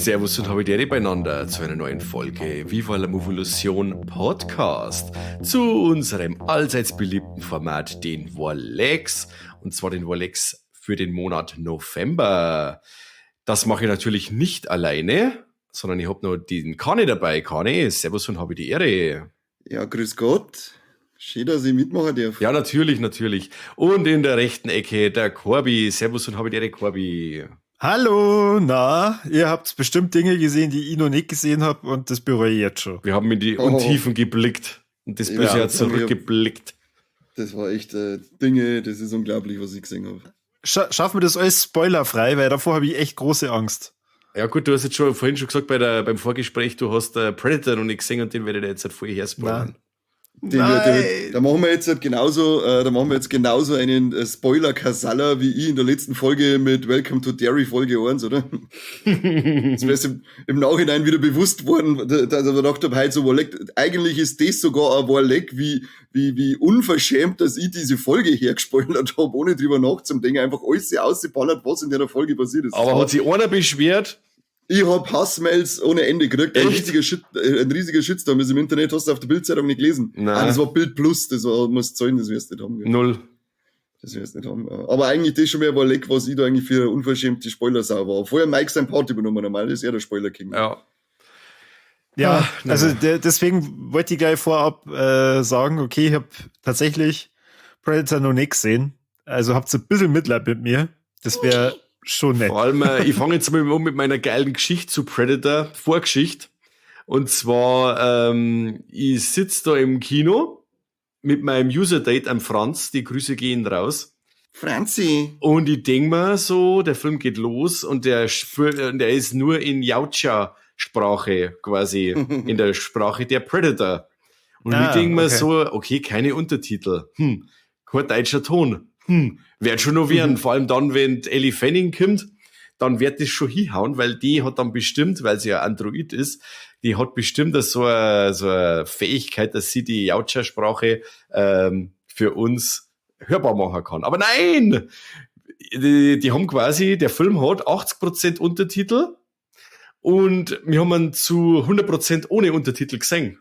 Servus und Habidere beieinander zu einer neuen Folge Viva la Movolution Podcast. Zu unserem allseits beliebten Format, den Warlex. Und zwar den Warlex für den Monat November. Das mache ich natürlich nicht alleine, sondern ich habe noch den Kani dabei. Kani, servus und habe die Ehre. Ja, grüß Gott. Schön, dass ich mitmachen darf. Ja, natürlich, natürlich. Und in der rechten Ecke der Corby. Servus und habe die Ehre, Corby. Hallo, na, ihr habt bestimmt Dinge gesehen, die ich noch nicht gesehen habe, und das bereue ich jetzt schon. Wir haben in die Untiefen geblickt und das Böse hat zurückgeblickt. Das war echt Dinge, das ist unglaublich, was ich gesehen habe. Schaffen wir das alles spoilerfrei, weil davor habe ich echt große Angst. Ja gut, du hast jetzt schon vorhin schon gesagt beim Vorgespräch, du hast Predator noch nicht gesehen und den werde ich jetzt halt vorher spoilern. Da machen wir jetzt halt genauso, da machen wir jetzt genauso einen Spoiler-Kasala wie ich in der letzten Folge mit Welcome to Derry Folge 1, oder? Das wäre im Nachhinein wieder bewusst worden, dass ich gedacht habe, heute so Warleck, eigentlich ist das sogar ein Warleck, wie unverschämt, dass ich diese Folge hergespoilert habe, ohne drüber nachzudenken, einfach alles ausgeballert, was in der Folge passiert ist. Aber hat sich einer beschwert? Ich hab Hassmails ohne Ende gekriegt. Ein riesiger Shit, ein riesiger Shitstorm ist im Internet, hast du auf der Bildzeitung nicht gelesen. Nein. Ah, das war Bild Plus, das war, musst zahlen, das wirst du nicht haben. Gell? Null. Das wirst du nicht haben. Aber eigentlich das schon mehr war leck, was ich da eigentlich für eine unverschämte Spoilersau war. Vorher Mike sein Part übernommen, normal ist er der Spoiler-King. Ja. Ja, also deswegen wollte ich gleich vorab sagen, okay, ich hab tatsächlich Predator noch nicht gesehen. Also habt ihr ein bisschen Mitleid mit mir. Das wäre schon nett. Vor allem, ich fange jetzt mal an mit meiner geilen Geschichte zu Predator, Vorgeschichte. Und zwar, ich sitz da im Kino mit meinem User-Date am Franz, die Grüße gehen raus. Franzi. Und ich denk mir so, der Film geht los und der ist nur in Yautja-Sprache quasi, in der Sprache der Predator. Und ich denk mir so, okay, keine Untertitel, kein deutscher Ton. Wird schon noch werden. Vor allem dann, wenn Ellie Fanning kommt, dann wird das schon hinhauen, weil die hat dann bestimmt, weil sie ja Android ist, die hat bestimmt so eine Fähigkeit, dass sie die Yautja-Sprache für uns hörbar machen kann. Aber nein! Die haben quasi, der Film hat 80% Untertitel und wir haben ihn zu 100% ohne Untertitel gesehen.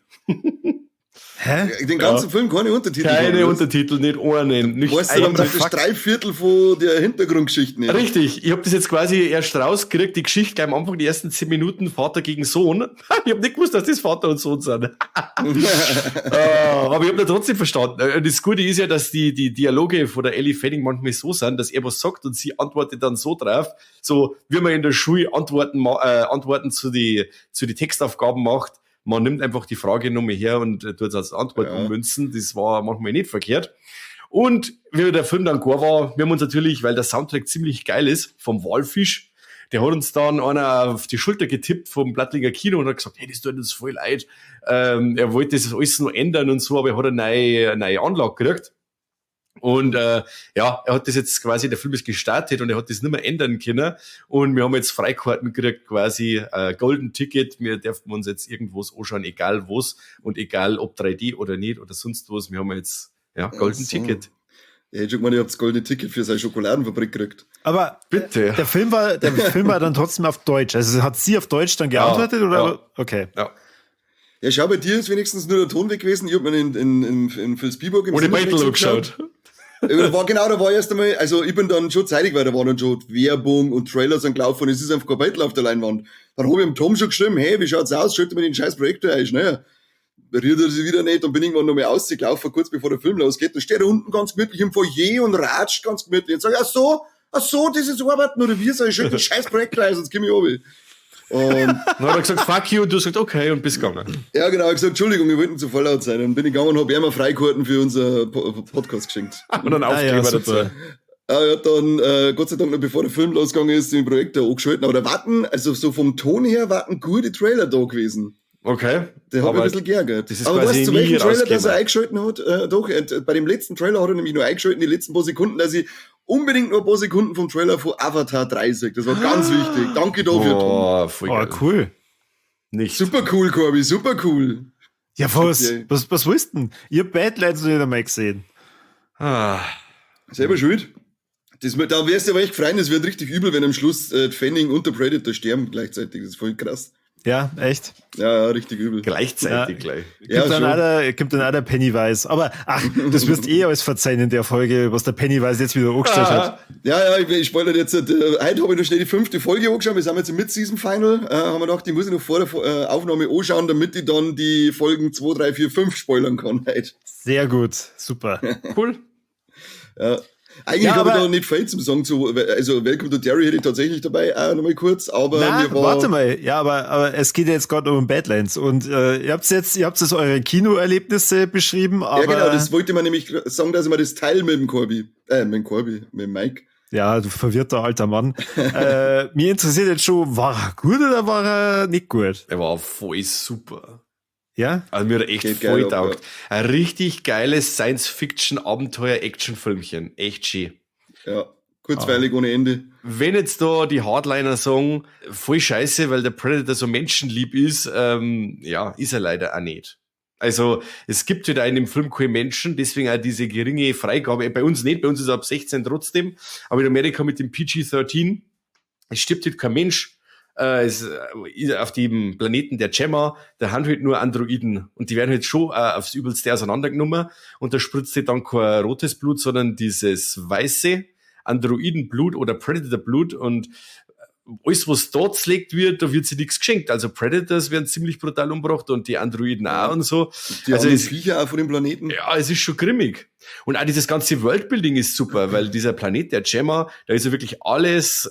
Hä? Den ganzen Film keine Untertitel. Keine Untertitel, nicht einen. Nicht weißt du, dann praktisch 3/4 von der Hintergrundgeschichte nicht. Richtig, ich hab das jetzt quasi erst rausgekriegt, die Geschichte gleich am Anfang, die ersten 10 Minuten, Vater gegen Sohn. Ich hab nicht gewusst, dass das Vater und Sohn sind. Aber ich hab da trotzdem verstanden. Und das Gute ist ja, dass die Dialoge von der Ellie Fanning manchmal so sind, dass er was sagt und sie antwortet dann so drauf, so wie man in der Schule Antworten zu die Textaufgaben macht. Man nimmt einfach die Frage nochmal her und tut es als Antwort ummünzen. Das war manchmal nicht verkehrt. Und wie der Film dann gar war, wir haben uns natürlich, weil der Soundtrack ziemlich geil ist, vom Walfisch, der hat uns dann einer auf die Schulter getippt vom Plattlinger Kino und hat gesagt, hey, das tut uns voll leid. Er wollte das alles noch ändern und so, aber er hat eine neue Anlage gekriegt. Und er hat das jetzt quasi, der Film ist gestartet und er hat das nicht mehr ändern können. Und wir haben jetzt Freikarten gekriegt, quasi Golden Ticket. Wir dürfen uns jetzt irgendwas anschauen, egal was und egal ob 3D oder nicht oder sonst was. Wir haben jetzt Golden Ticket. Ja, ich meine, ich hab das goldene Ticket für seine Schokoladenfabrik gekriegt. Aber bitte. Der Film war dann trotzdem auf Deutsch. Also hat sie auf Deutsch dann geantwortet, oder? Ja. Okay. Ja. Ja, schau, bei dir ist wenigstens nur der Ton weg gewesen. Ich hab mir in Vilsbiburg im Ohne Cineplex Beitel geschaut. Da war erst einmal, also ich bin dann schon zeitig, weil da war dann schon Werbung und Trailer sind gelaufen und es ist einfach kein Beitel auf der Leinwand. Dann hab ich dem Tom schon geschrieben, hey, wie schaut's aus? Schaltet mir den scheiß Projektor ein, schnell. Rührt er sich wieder nicht und bin irgendwann nochmal ausgelaufen, kurz bevor der Film losgeht. Dann steht er unten ganz gemütlich im Foyer und ratscht ganz gemütlich und sagt, ach so, das ist Arbeiten oder wir, sag ich, schalte den scheiß Projektor ein, sonst komm ich runter. Und dann hat er gesagt, fuck you, und du hast gesagt, okay, und bist gegangen. Ja, genau, ich gesagt, Entschuldigung, wir wollten zu voll laut sein. Dann bin ich gegangen und hab ihm mal Freikarten für unser Podcast geschenkt. Und dann Aufkleber dazu. Er hat dann, Gott sei Dank, noch bevor der Film losgegangen ist, den Projektor angeschalten. Aber da warten, also so vom Ton her, warten gute Trailer da gewesen. Okay. Der hat mich ein bisschen geärgert. Das ist aber quasi weißt du, zu welchem nie Trailer das er rausgekommen. eingeschalten hat? Doch, bei dem letzten Trailer hat er nämlich nur eingeschalten, die letzten paar Sekunden, dass ich unbedingt nur ein paar Sekunden vom Trailer von Avatar 3 sehe. Das war ganz wichtig. Danke dafür, Tom. Oh, voll Oh, geil. cool. Nicht. Super cool, Corby, super cool. Ja, was, Okay. was willst du denn? Ich hab Badlands noch nicht einmal gesehen. Ah. Selber schuld. Das, da wärst du aber echt freuen, das wird richtig übel, wenn am Schluss Fanning und der Predator sterben gleichzeitig. Das ist voll krass. Ja, echt. Ja, ja, richtig übel. Gleichzeitig Ja. gleich. Ja, Gibt dann schon. auch der Pennywise. Aber ach, das wirst eh alles verzeihen in der Folge, was der Pennywise jetzt wieder angestellt hat. Ja, ja, ich spoilere jetzt. Heute habe ich noch schnell die 5. Folge angeschaut. Wir sind jetzt im Mid-Season-Final. Haben wir gedacht, die muss ich noch vor der Aufnahme anschauen, damit ich dann die Folgen 2, 3, 4, 5 spoilern kann heute. Sehr gut, super. Cool. Ja. Eigentlich Ja, habe ich aber- da nicht viel zum Sagen zu, also Welcome to Derry hätte ich tatsächlich dabei, auch nochmal kurz, aber Na, mir war, warte mal, ja, aber es geht ja jetzt gerade um Badlands und ihr habt jetzt eure Kinoerlebnisse beschrieben, aber ja genau, das wollte man nämlich sagen, dass ich mir das teile mit dem Corby, mit dem Mike. ja, du verwirrter alter Mann. Mir interessiert jetzt schon, war er gut oder war er nicht gut? Er war voll super. Ja? Also mir hat er echt Geht voll geil ab, taugt. Ein richtig geiles Science-Fiction-Abenteuer-Action-Filmchen. Echt schön. Ja, kurzweilig ohne Ende. Wenn jetzt da die Hardliner sagen, voll scheiße, weil der Predator so menschenlieb ist, ja, ist er leider auch nicht. Also es gibt wieder in dem Film keine Menschen, deswegen auch diese geringe Freigabe. Bei uns nicht, bei uns ist er ab 16 trotzdem, aber in Amerika mit dem PG-13, es stirbt halt kein Mensch. Es ist auf dem Planeten der Gemma, da haben halt nur Androiden und die werden halt schon aufs Übelste auseinandergenommen und da spritzt halt dann kein rotes Blut, sondern dieses weiße Androidenblut oder Predator-Blut und alles, was dort gelegt wird, da wird sich nichts geschenkt. Also Predators werden ziemlich brutal umgebracht und die Androiden auch und so. Die Also anderen es- Viecher auch von dem Planeten. Ja, es ist schon grimmig. Und auch dieses ganze Worldbuilding ist super, weil dieser Planet, der Gemma, da ist ja wirklich alles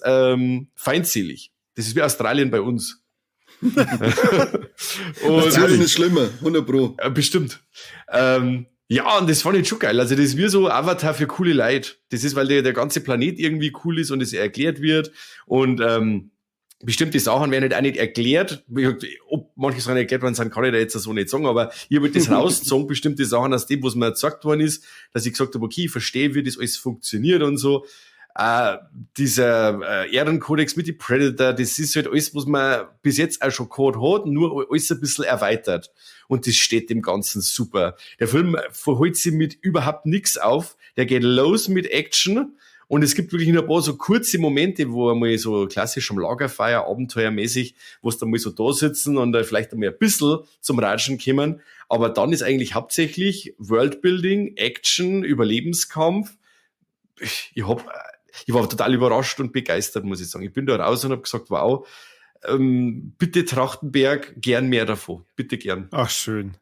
feindselig. Das ist wie Australien bei uns. Und, Australien ist schlimmer, 100 Pro. ja, bestimmt. Ja, und das fand ich schon geil. Also das ist wie so Avatar für coole Leute. Das ist, weil der ganze Planet irgendwie cool ist und es erklärt wird. Und bestimmte Sachen werden halt auch nicht erklärt. Ob manche Sachen erklärt worden sind, kann ich da jetzt so nicht sagen, aber ich habe halt das rausgezogen, bestimmte Sachen aus dem, was mir gesagt worden ist, dass ich gesagt habe, okay, ich verstehe, wie das alles funktioniert und so. Dieser Ehrenkodex mit den Predator, das ist halt alles, was man bis jetzt auch schon gehabt hat, nur alles ein bisschen erweitert. Und das steht dem Ganzen super. Der Film verholt sich mit überhaupt nichts auf. Der geht los mit Action. Und es gibt wirklich nur ein paar so kurze Momente, wo einmal so klassisch am Lagerfeuer, abenteuermäßig, wo es dann mal so da sitzen und vielleicht einmal ein bisschen zum Ratschen kommen. Aber dann ist eigentlich hauptsächlich Worldbuilding, Action, Überlebenskampf. Ich war total überrascht und begeistert, muss ich sagen. Ich bin da raus und hab gesagt, wow, bitte Trachtenberg, gern mehr davon. Bitte gern. Ach, schön.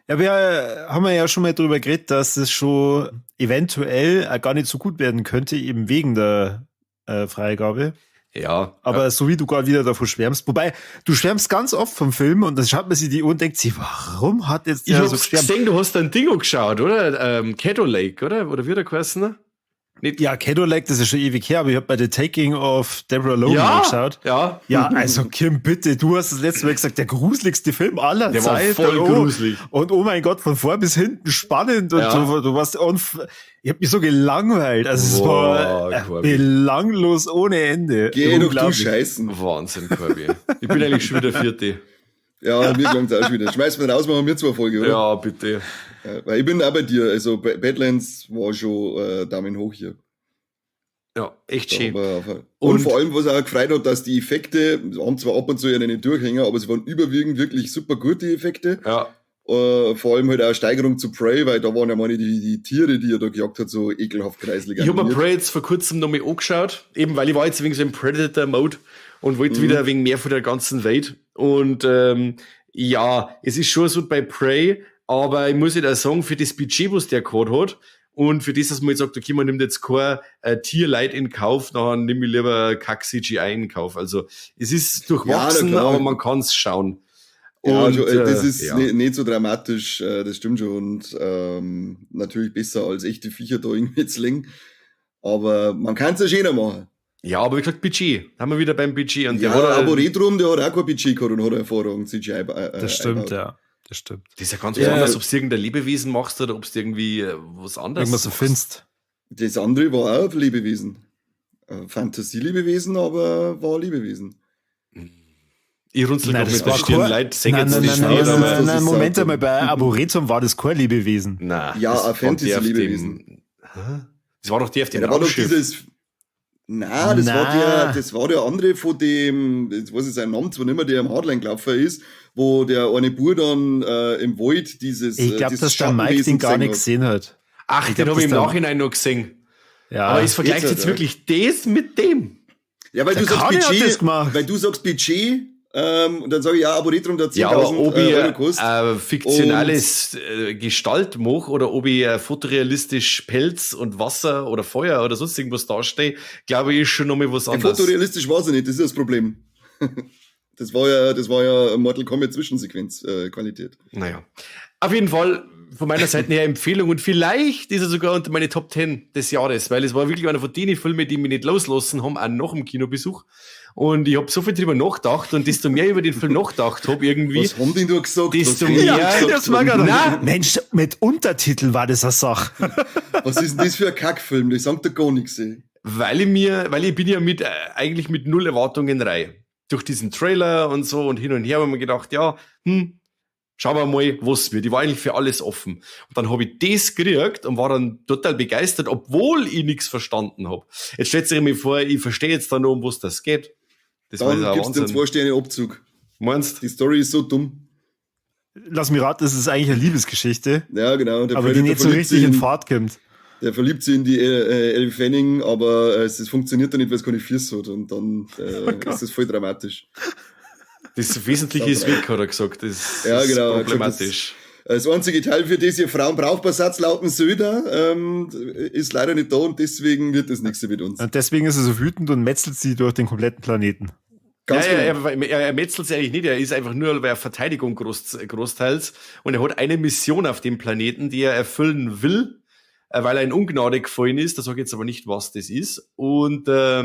Ja, wir haben ja schon mal drüber geredet, dass es schon eventuell gar nicht so gut werden könnte, eben wegen der Freigabe. Ja. Aber so wie du gerade wieder davon schwärmst, wobei, du schwärmst ganz oft vom Film und dann schaut man sich die Uhr und denkt sich, warum hat jetzt Ich der hab's so geschwärmt? gesehen, du hast ein Ding angeschaut, oder? Caddo Lake, oder? Oder wie hat der geheißen? Nicht? Ja, Caddo Lake, das ist schon ewig her, aber ich hab bei The Taking of Deborah Logan Ja, angeschaut. ja. Ja, also Kim, bitte, du hast das letzte Mal gesagt, der gruseligste Film aller Der war Zeiten. voll gruselig. Und oh mein Gott, von vor bis hinten spannend und Ja. du warst ich hab mich so gelangweilt. Also es Boah, war Corby. belanglos ohne Ende. Geh doch du Unglaublich. Scheißen. Wahnsinn, Corby. Ich bin eigentlich schon wieder Vierte. Ja, mir klang's auch schon wieder. Schmeiß mal raus, machen wir zwei Folge, oder? Ja, bitte. Ja, weil ich bin auch bei dir. Also Badlands war schon Daumen hoch hier. Ja, echt schön. Aber, und vor allem, was auch gefreut hat, dass die Effekte, haben zwar ab und zu ja einen Durchhänger, aber es waren überwiegend wirklich super gute Effekte. Ja. Vor allem halt auch Steigerung zu Prey, weil da waren ja meine die Tiere, die er da gejagt hat, so ekelhaft kreislig. Ich hab mir animiert. Prey jetzt vor kurzem nochmal angeschaut, eben weil ich war jetzt wegen so im Predator-Mode und wollte wieder ein wenig mehr von der ganzen Welt. Und ja, es ist schon so bei Prey, aber ich muss halt auch sagen, für das Budget, was der gehabt hat, und für das, dass man jetzt sagt, okay, man nimmt jetzt kein Tierleid in Kauf, dann nehme ich lieber Kack-C G I in Kauf. Also es ist durchwachsen, Ja, na klar. aber man kann's schauen. Ja, Und, schon, das ist ja. nicht so dramatisch, das stimmt schon. Und natürlich besser als echte Viecher da irgendwie zu legen. Aber man kann's ja schöner machen. Ja, aber wie gesagt, Budget. Haben wir wieder beim Budget. Und ja, der hat Arboretum, der hat auch kein Budget gehabt und hat hervorragend CGI Das stimmt, ja. Das stimmt. Das ist ja ganz anders, ob du irgendein Lebewesen machst oder ob du irgendwie was anderes Irgendwas so findest. Das andere war auch Lebewesen. Fantasie-Lebewesen, aber war Lebewesen. Ich runzel noch mit der Stirn, Leute sehen jetzt nicht. Nein, nein, Moment einmal, bei Arboretum war das kein Lebewesen. Nein. Ja, ein Fantasy-Lebewesen. Das war doch die auf dem Raumschiff. Nein, das war der andere von dem, jetzt weiß ich seinen Namen zwar nicht mehr, der im Hardline gelaufen ist, wo der eine Bub dann im Wald dieses. Ich glaube, dass der Mike den gar nicht gesehen hat. Ach, den habe ich im Nachhinein noch gesehen. Ja. Aber es vergleicht jetzt wirklich das mit dem. Ja, weil du sagst Budget, weil du sagst Budget, und dann sage ich, ja, Arboretum, der 10.000 Euro kostet. Ob ich fiktionales Gestalt mache oder ob ich fotorealistisch Pelz und Wasser oder Feuer oder sonst irgendwas darstelle, glaube ich, ist schon nochmal was anderes. Ja, fotorealistisch war es ja nicht, das ist das Problem. Das war ja Mortal Kombat Zwischensequenz Qualität. Naja. Auf jeden Fall von meiner Seite her Empfehlung und vielleicht ist er sogar unter meine Top 10 des Jahres, weil es war wirklich einer von den Filmen, die mich nicht loslassen haben, auch nach dem Kinobesuch. Und ich hab so viel drüber nachgedacht und desto mehr über den Film nachgedacht hab irgendwie. Was haben die da gesagt? Desto mehr. Ja, das war gerade. Nein. Mensch, mit Untertitel war das eine Sache. Was ist denn das für ein Kackfilm? Das sagt doch gar nichts, ey. Weil ich bin ja eigentlich mit null Erwartungen rein. Durch diesen Trailer und so und hin und her, haben wir gedacht, ja, schauen wir mal, was wird. Ich war eigentlich für alles offen. Und dann habe ich das gekriegt und war dann total begeistert, obwohl ich nichts verstanden habe. Jetzt stellt sich mir vor, ich verstehe jetzt da noch, um was das geht. Das dann gibt's den 2 Sterne Abzug. Meinst? Die Story ist so dumm. Lass mich raten, das ist eigentlich eine Liebesgeschichte. Ja, genau. Der aber die nicht so richtig in Fahrt kommt. Der verliebt sich in die Elle Fanning, aber es funktioniert dann nicht, weil es keine Füße hat. Und dann ist das voll dramatisch. Das Wesentliche ist weg, hat er gesagt. Das ja, genau, ist problematisch. Gesagt, das einzige Teil, für das ihr Frauen brauchbar Satz laut Söder, ist leider nicht da und deswegen wird das nichts mit uns. Und deswegen ist er so wütend und metzelt sie durch den kompletten Planeten. Ganz ja, genau. Er metzelt sie eigentlich nicht, er ist einfach nur bei Verteidigung großteils und er hat eine Mission auf dem Planeten, die er erfüllen will, weil er in Ungnade gefallen ist. Da sage ich jetzt aber nicht, was das ist. Und er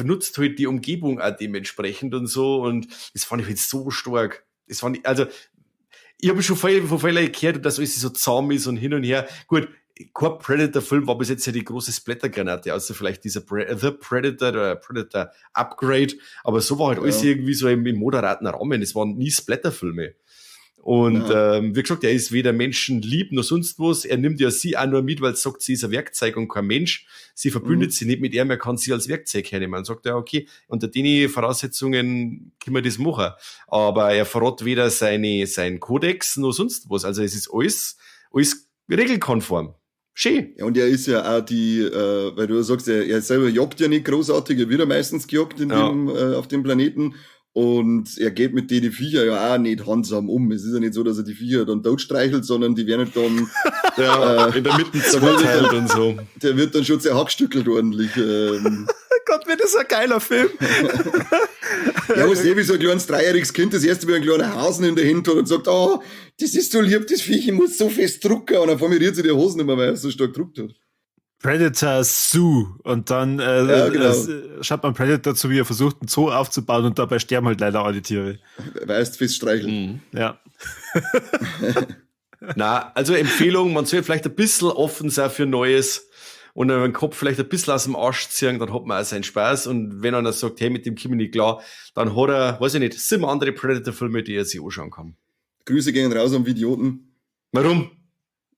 nutzt halt die Umgebung auch dementsprechend und so und das fand ich halt so stark. Das fand ich, also, ich habe schon von vielen gehört, dass alles so zahm ist und hin und her. Gut, kein Predator-Film war bis jetzt ja die große Splattergranate, außer vielleicht dieser The Predator oder Predator Upgrade, aber so war halt alles irgendwie so im moderaten Rahmen. Es waren nie Splatterfilme. Und wie gesagt, er ist weder menschenlieb noch sonst was. Er nimmt ja sie auch nur mit, weil sie sagt, sie ist ein Werkzeug und kein Mensch. Sie verbündet sich nicht mit ihm, er kann sie als Werkzeug hernehmen. Und sagt er, okay, unter den Voraussetzungen können wir das machen. Aber er verrät weder seinen Kodex noch sonst was. Also es ist alles regelkonform. Schön. Ja, und er ist ja auch die, weil du ja sagst, er selber jagt ja nicht großartig, er wird ja meistens gejagt in dem, auf dem Planeten. Und er geht mit denen Viecher ja auch nicht handsam um. Es ist ja nicht so, dass er die Viecher dann totstreichelt, sondern die werden dann in der Mitte zerteilt und so. Der wird dann schon zerhackstückelt ordentlich. Gott, wird das ein geiler Film. Ja, was eh, wie so ein kleines dreijähriges Kind das erste Mal einen kleinen Hasen in der Hand hat und sagt, oh, das ist so lieb, das Viech, ich muss so fest drucken. Und dann formiert sich die Hosen immer, weil er so stark gedruckt hat. Predator Zoo. Und dann schaut man Predator zu, wie er versucht, einen Zoo aufzubauen und dabei sterben halt leider alle Tiere. Weißt, fest streicheln. Mhm. Ja. Na, also Empfehlung, man soll vielleicht ein bisschen offen sein für Neues und den Kopf vielleicht ein bisschen aus dem Arsch ziehen, dann hat man auch seinen Spaß. Und wenn einer sagt, hey, mit dem komme ich nicht klar, dann hat er, weiß ich nicht, 7 andere Predator-Filme, die er sich anschauen kann. Grüße gehen raus am Idioten. Warum?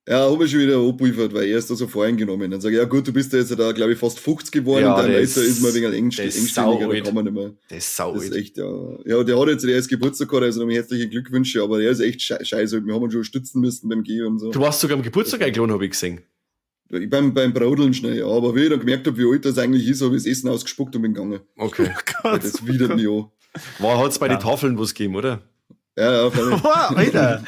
Ja, hab ich schon wieder abgeliefert, weil er ist da so voreingenommen. Dann sage ich, ja gut, du bist ja jetzt da, glaube ich, fast 50 geworden, ja, und dein Alter ist mal ein wenig engstirniger, da kann man nicht mehr. Das ist sau das ist echt, ja. Ja, der hat jetzt, der ist Geburtstag gehabt, also nochmal herzliche Glückwünsche, aber der ist echt scheiße. Wir haben ihn schon stützen müssen beim Gehen und so. Du warst sogar am Geburtstag eingeladen, habe ich gesehen. Ich beim Brodeln schnell, ja. Aber wie ich dann gemerkt habe, wie alt das eigentlich ist, habe ich das Essen ausgespuckt und bin gegangen. Okay. Oh Gott, das widert mich an. War, hat's bei den Tafeln was gegeben, oder? Ja, ja, wow, Alter.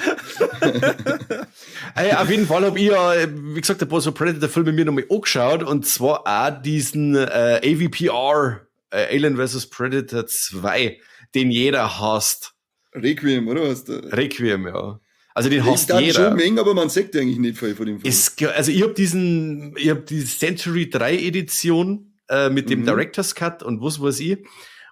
Ey, auf jeden Fall habe ich ja, wie gesagt, ein paar so Predator-Filme mir nochmal angeschaut und zwar auch diesen AVPR, Alien vs. Predator 2, den jeder hasst. Requiem, oder was? Requiem, ja. Also den hasst jeder. Schon mengen, aber man sagt eigentlich nicht viel von dem Film. Also ich hab die Century 3 Edition mit dem Director's Cut und was weiß ich.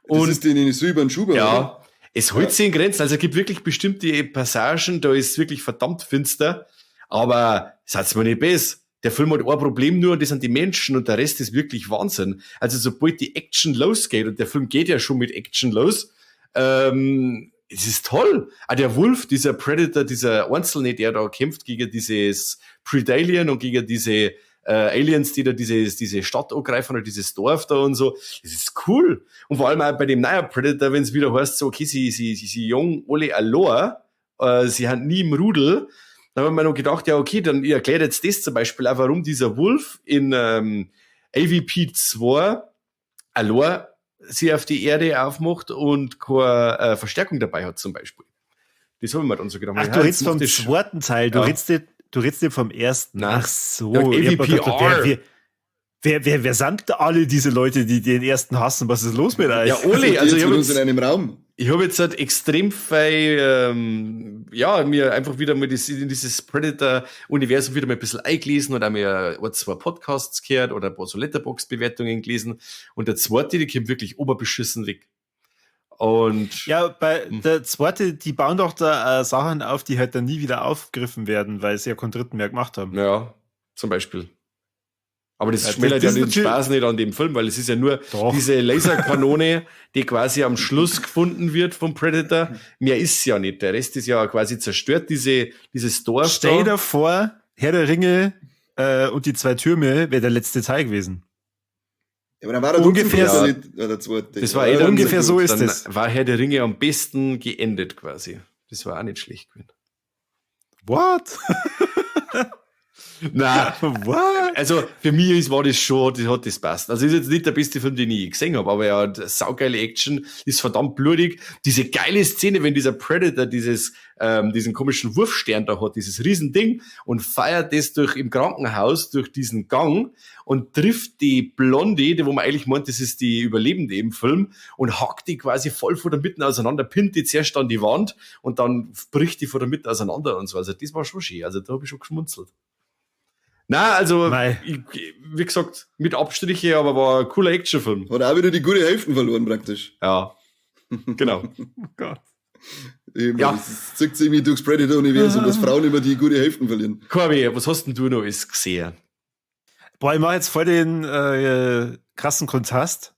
Und das ist den in silbernen Schuber, ja, oder? Es hält sich in Grenzen. Also es gibt wirklich bestimmte Passagen, da ist wirklich verdammt finster. Aber seid's mir nicht besser. Der Film hat ein Problem nur, und das sind die Menschen, und der Rest ist wirklich Wahnsinn. Also sobald die Action losgeht, und der Film geht ja schon mit Action los, es ist toll. Ah, der Wolf, dieser Predator, dieser Einzelne, der da kämpft gegen dieses Predalien und gegen diese Aliens, die da diese Stadt angreifen oder dieses Dorf da und so. Das ist cool. Und vor allem auch bei dem neuen Predator, wenn es wieder heißt, so, okay, sie jung alle allein, sie haben nie im Rudel. Da haben wir noch gedacht, ja, okay, dann ihr erklärt jetzt das zum Beispiel auch, warum dieser Wolf in AVP 2 allein sie auf die Erde aufmacht und keine Verstärkung dabei hat zum Beispiel. Das haben wir dann so gedacht. Ach, ja, du redest vom zweiten Teil, du redest nicht vom ersten. Nein. Ach so. Ja, AVPR. Wer sind alle diese Leute, die den ersten hassen? Was ist los mit euch? Ja, Oli, also ich habe jetzt in einem Raum. Ich habe jetzt halt extrem viel, ja, mir einfach wieder mal in dieses Predator-Universum wieder mal ein bisschen eingelesen und auch mir ein, zwei Podcasts gehört oder ein paar so Letterboxd-Bewertungen gelesen. Und der zweite, die kommt wirklich oberbeschissen weg. Und ja, bei der zweite, die bauen doch da Sachen auf, die halt dann nie wieder aufgegriffen werden, weil sie ja keinen dritten mehr gemacht haben. Ja, zum Beispiel. Aber das schmälert ja den Spaß nicht an dem Film, weil es ist ja nur diese Laserkanone, die quasi am Schluss gefunden wird vom Predator. Mehr ist ja nicht. Der Rest ist ja quasi zerstört, dieses Dorf. Stell dir vor, Herr der Ringe und die zwei Türme wäre der letzte Teil gewesen. Ja, aber dann war er ungefähr so, der zweite. Das war eh ungefähr so ist dann es. War Herr der Ringe am besten geendet quasi. Das war auch nicht schlecht gewesen. What? Nein, what? Also für mich war das schon, das hat das passt. Also ist jetzt nicht der beste Film, den ich je gesehen habe, aber er hat saugeile Action, ist verdammt blutig. Diese geile Szene, wenn dieser Predator diesen komischen Wurfstern da hat, dieses Riesending, und feiert das durch im Krankenhaus, durch diesen Gang und trifft die Blondie, die, wo man eigentlich meint, das ist die Überlebende im Film, und hackt die quasi voll vor der Mitte auseinander, pinnt die zuerst an die Wand und dann bricht die vor der Mitte auseinander und so. Also das war schon schön. Also da habe ich schon geschmunzelt. Na, also, wie gesagt, mit Abstriche, aber war ein cooler Actionfilm. Hat auch wieder die gute Hälfte verloren, praktisch. Ja, genau. Oh Gott. Eben, ja. Das zieht sich irgendwie durchs Predator-Universum, dass Frauen immer die gute Hälften verlieren. Corby, was hast denn du noch alles gesehen? Boah, ich mach jetzt voll den krassen Kontrast.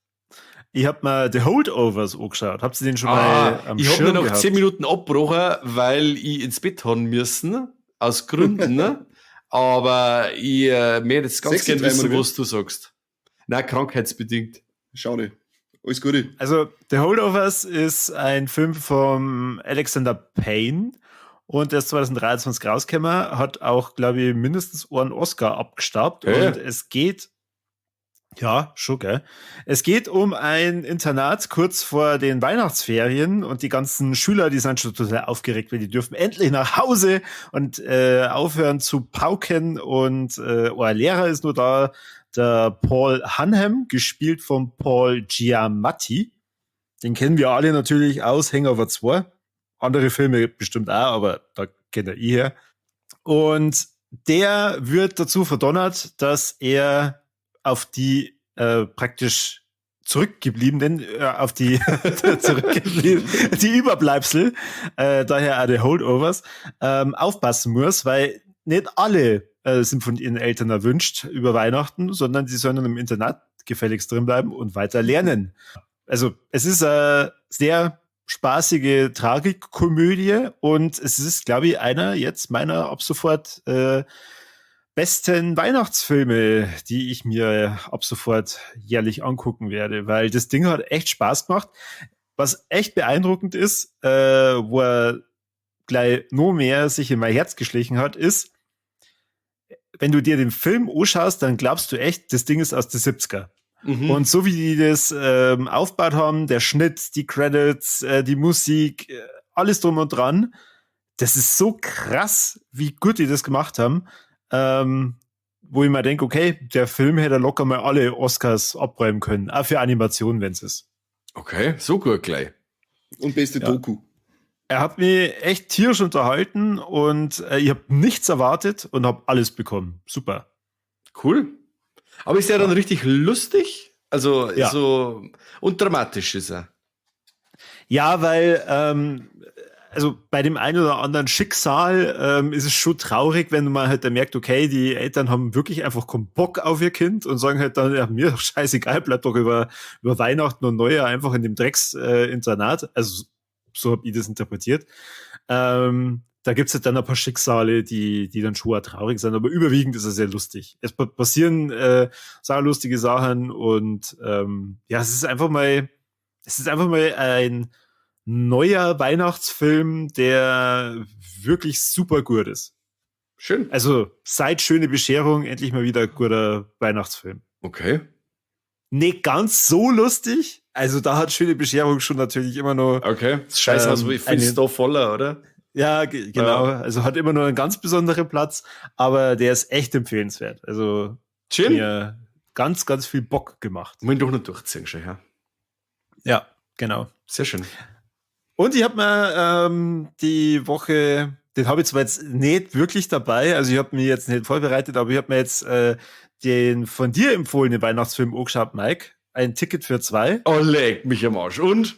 Ich hab mal The Holdovers angeschaut. Habt ihr den schon mal am Ich hab Schirm nur noch gehabt? 10 Minuten abgebrochen, weil ich ins Bett haben müssen. Aus Gründen, ne? Aber ich möchte jetzt ganz gerne wissen, was du sagst. Nein, krankheitsbedingt. Schade. Alles Gute. Also, The Holdovers ist ein Film von Alexander Payne und der ist 2023 rausgekommen, hat auch, glaube ich, mindestens einen Oscar abgestaubt. Hey. Und es geht, ja, schon, gell? Es geht um ein Internat kurz vor den Weihnachtsferien und die ganzen Schüler, die sind schon total aufgeregt, weil die dürfen endlich nach Hause und aufhören zu pauken, und euer Lehrer ist nur da, der Paul Hunham, gespielt von Paul Giamatti. Den kennen wir alle natürlich aus Hangover 2. Andere Filme bestimmt auch, aber da kennt er eh her. Und der wird dazu verdonnert, dass er auf die praktisch zurückgebliebenen, auf die zurückgebliebenen, die Überbleibsel, daher auch die Holdovers, aufpassen muss, weil nicht alle sind von ihren Eltern erwünscht über Weihnachten, sondern sie sollen dann im Internat gefälligst drin bleiben und weiter lernen. Also es ist eine sehr spaßige Tragikkomödie und es ist, glaube ich, einer jetzt meiner ab sofort besten Weihnachtsfilme, die ich mir ab sofort jährlich angucken werde, weil das Ding hat echt Spaß gemacht. Was echt beeindruckend ist, wo er gleich noch mehr sich in mein Herz geschlichen hat, ist, wenn du dir den Film anschaust, dann glaubst du echt, das Ding ist aus den 70er. Mhm. Und so wie die das aufgebaut haben, der Schnitt, die Credits, die Musik, alles drum und dran, das ist so krass, wie gut die das gemacht haben. Wo ich mir denke, okay, der Film hätte locker mal alle Oscars abräumen können, auch für Animationen, wenn es ist. Okay, so gut gleich. Und beste Doku. Er hat mich echt tierisch unterhalten und ich habe nichts erwartet und habe alles bekommen. Super. Cool. Aber ist er dann richtig lustig? Also ja. So und dramatisch ist er. Ja, weil also bei dem einen oder anderen Schicksal ist es schon traurig, wenn man halt dann merkt, okay, die Eltern haben wirklich einfach keinen Bock auf ihr Kind und sagen halt dann, ja, mir doch scheißegal, bleib doch über Weihnachten und Neujahr einfach in dem Drecksinternat. Also so habe ich das interpretiert. Da gibt's halt dann ein paar Schicksale, die dann schon auch traurig sind, aber überwiegend ist es sehr lustig. Es passieren sehr lustige Sachen und ja, es ist einfach mal ein neuer Weihnachtsfilm, der wirklich super gut ist. Schön. Also seit Schöne Bescherung endlich mal wieder ein guter Weihnachtsfilm. Okay. Nicht ganz so lustig. Also da hat Schöne Bescherung schon natürlich immer noch. Okay. Das Scheißhaus, ich finde es da voller, oder? Ja, genau. Ja. Also hat immer noch einen ganz besonderen Platz, aber der ist echt empfehlenswert. Also schön. Mir ganz, ganz viel Bock gemacht. Muss ich doch noch durchziehen, schon, ja. Ja, genau. Sehr schön. Und ich habe mir die Woche, den habe ich zwar jetzt nicht wirklich dabei, also ich habe mir jetzt nicht vorbereitet, aber ich habe mir jetzt den von dir empfohlenen Weihnachtsfilm angeschaut, Mike. Ein Ticket für zwei. Oh, leck mich am Arsch. Und?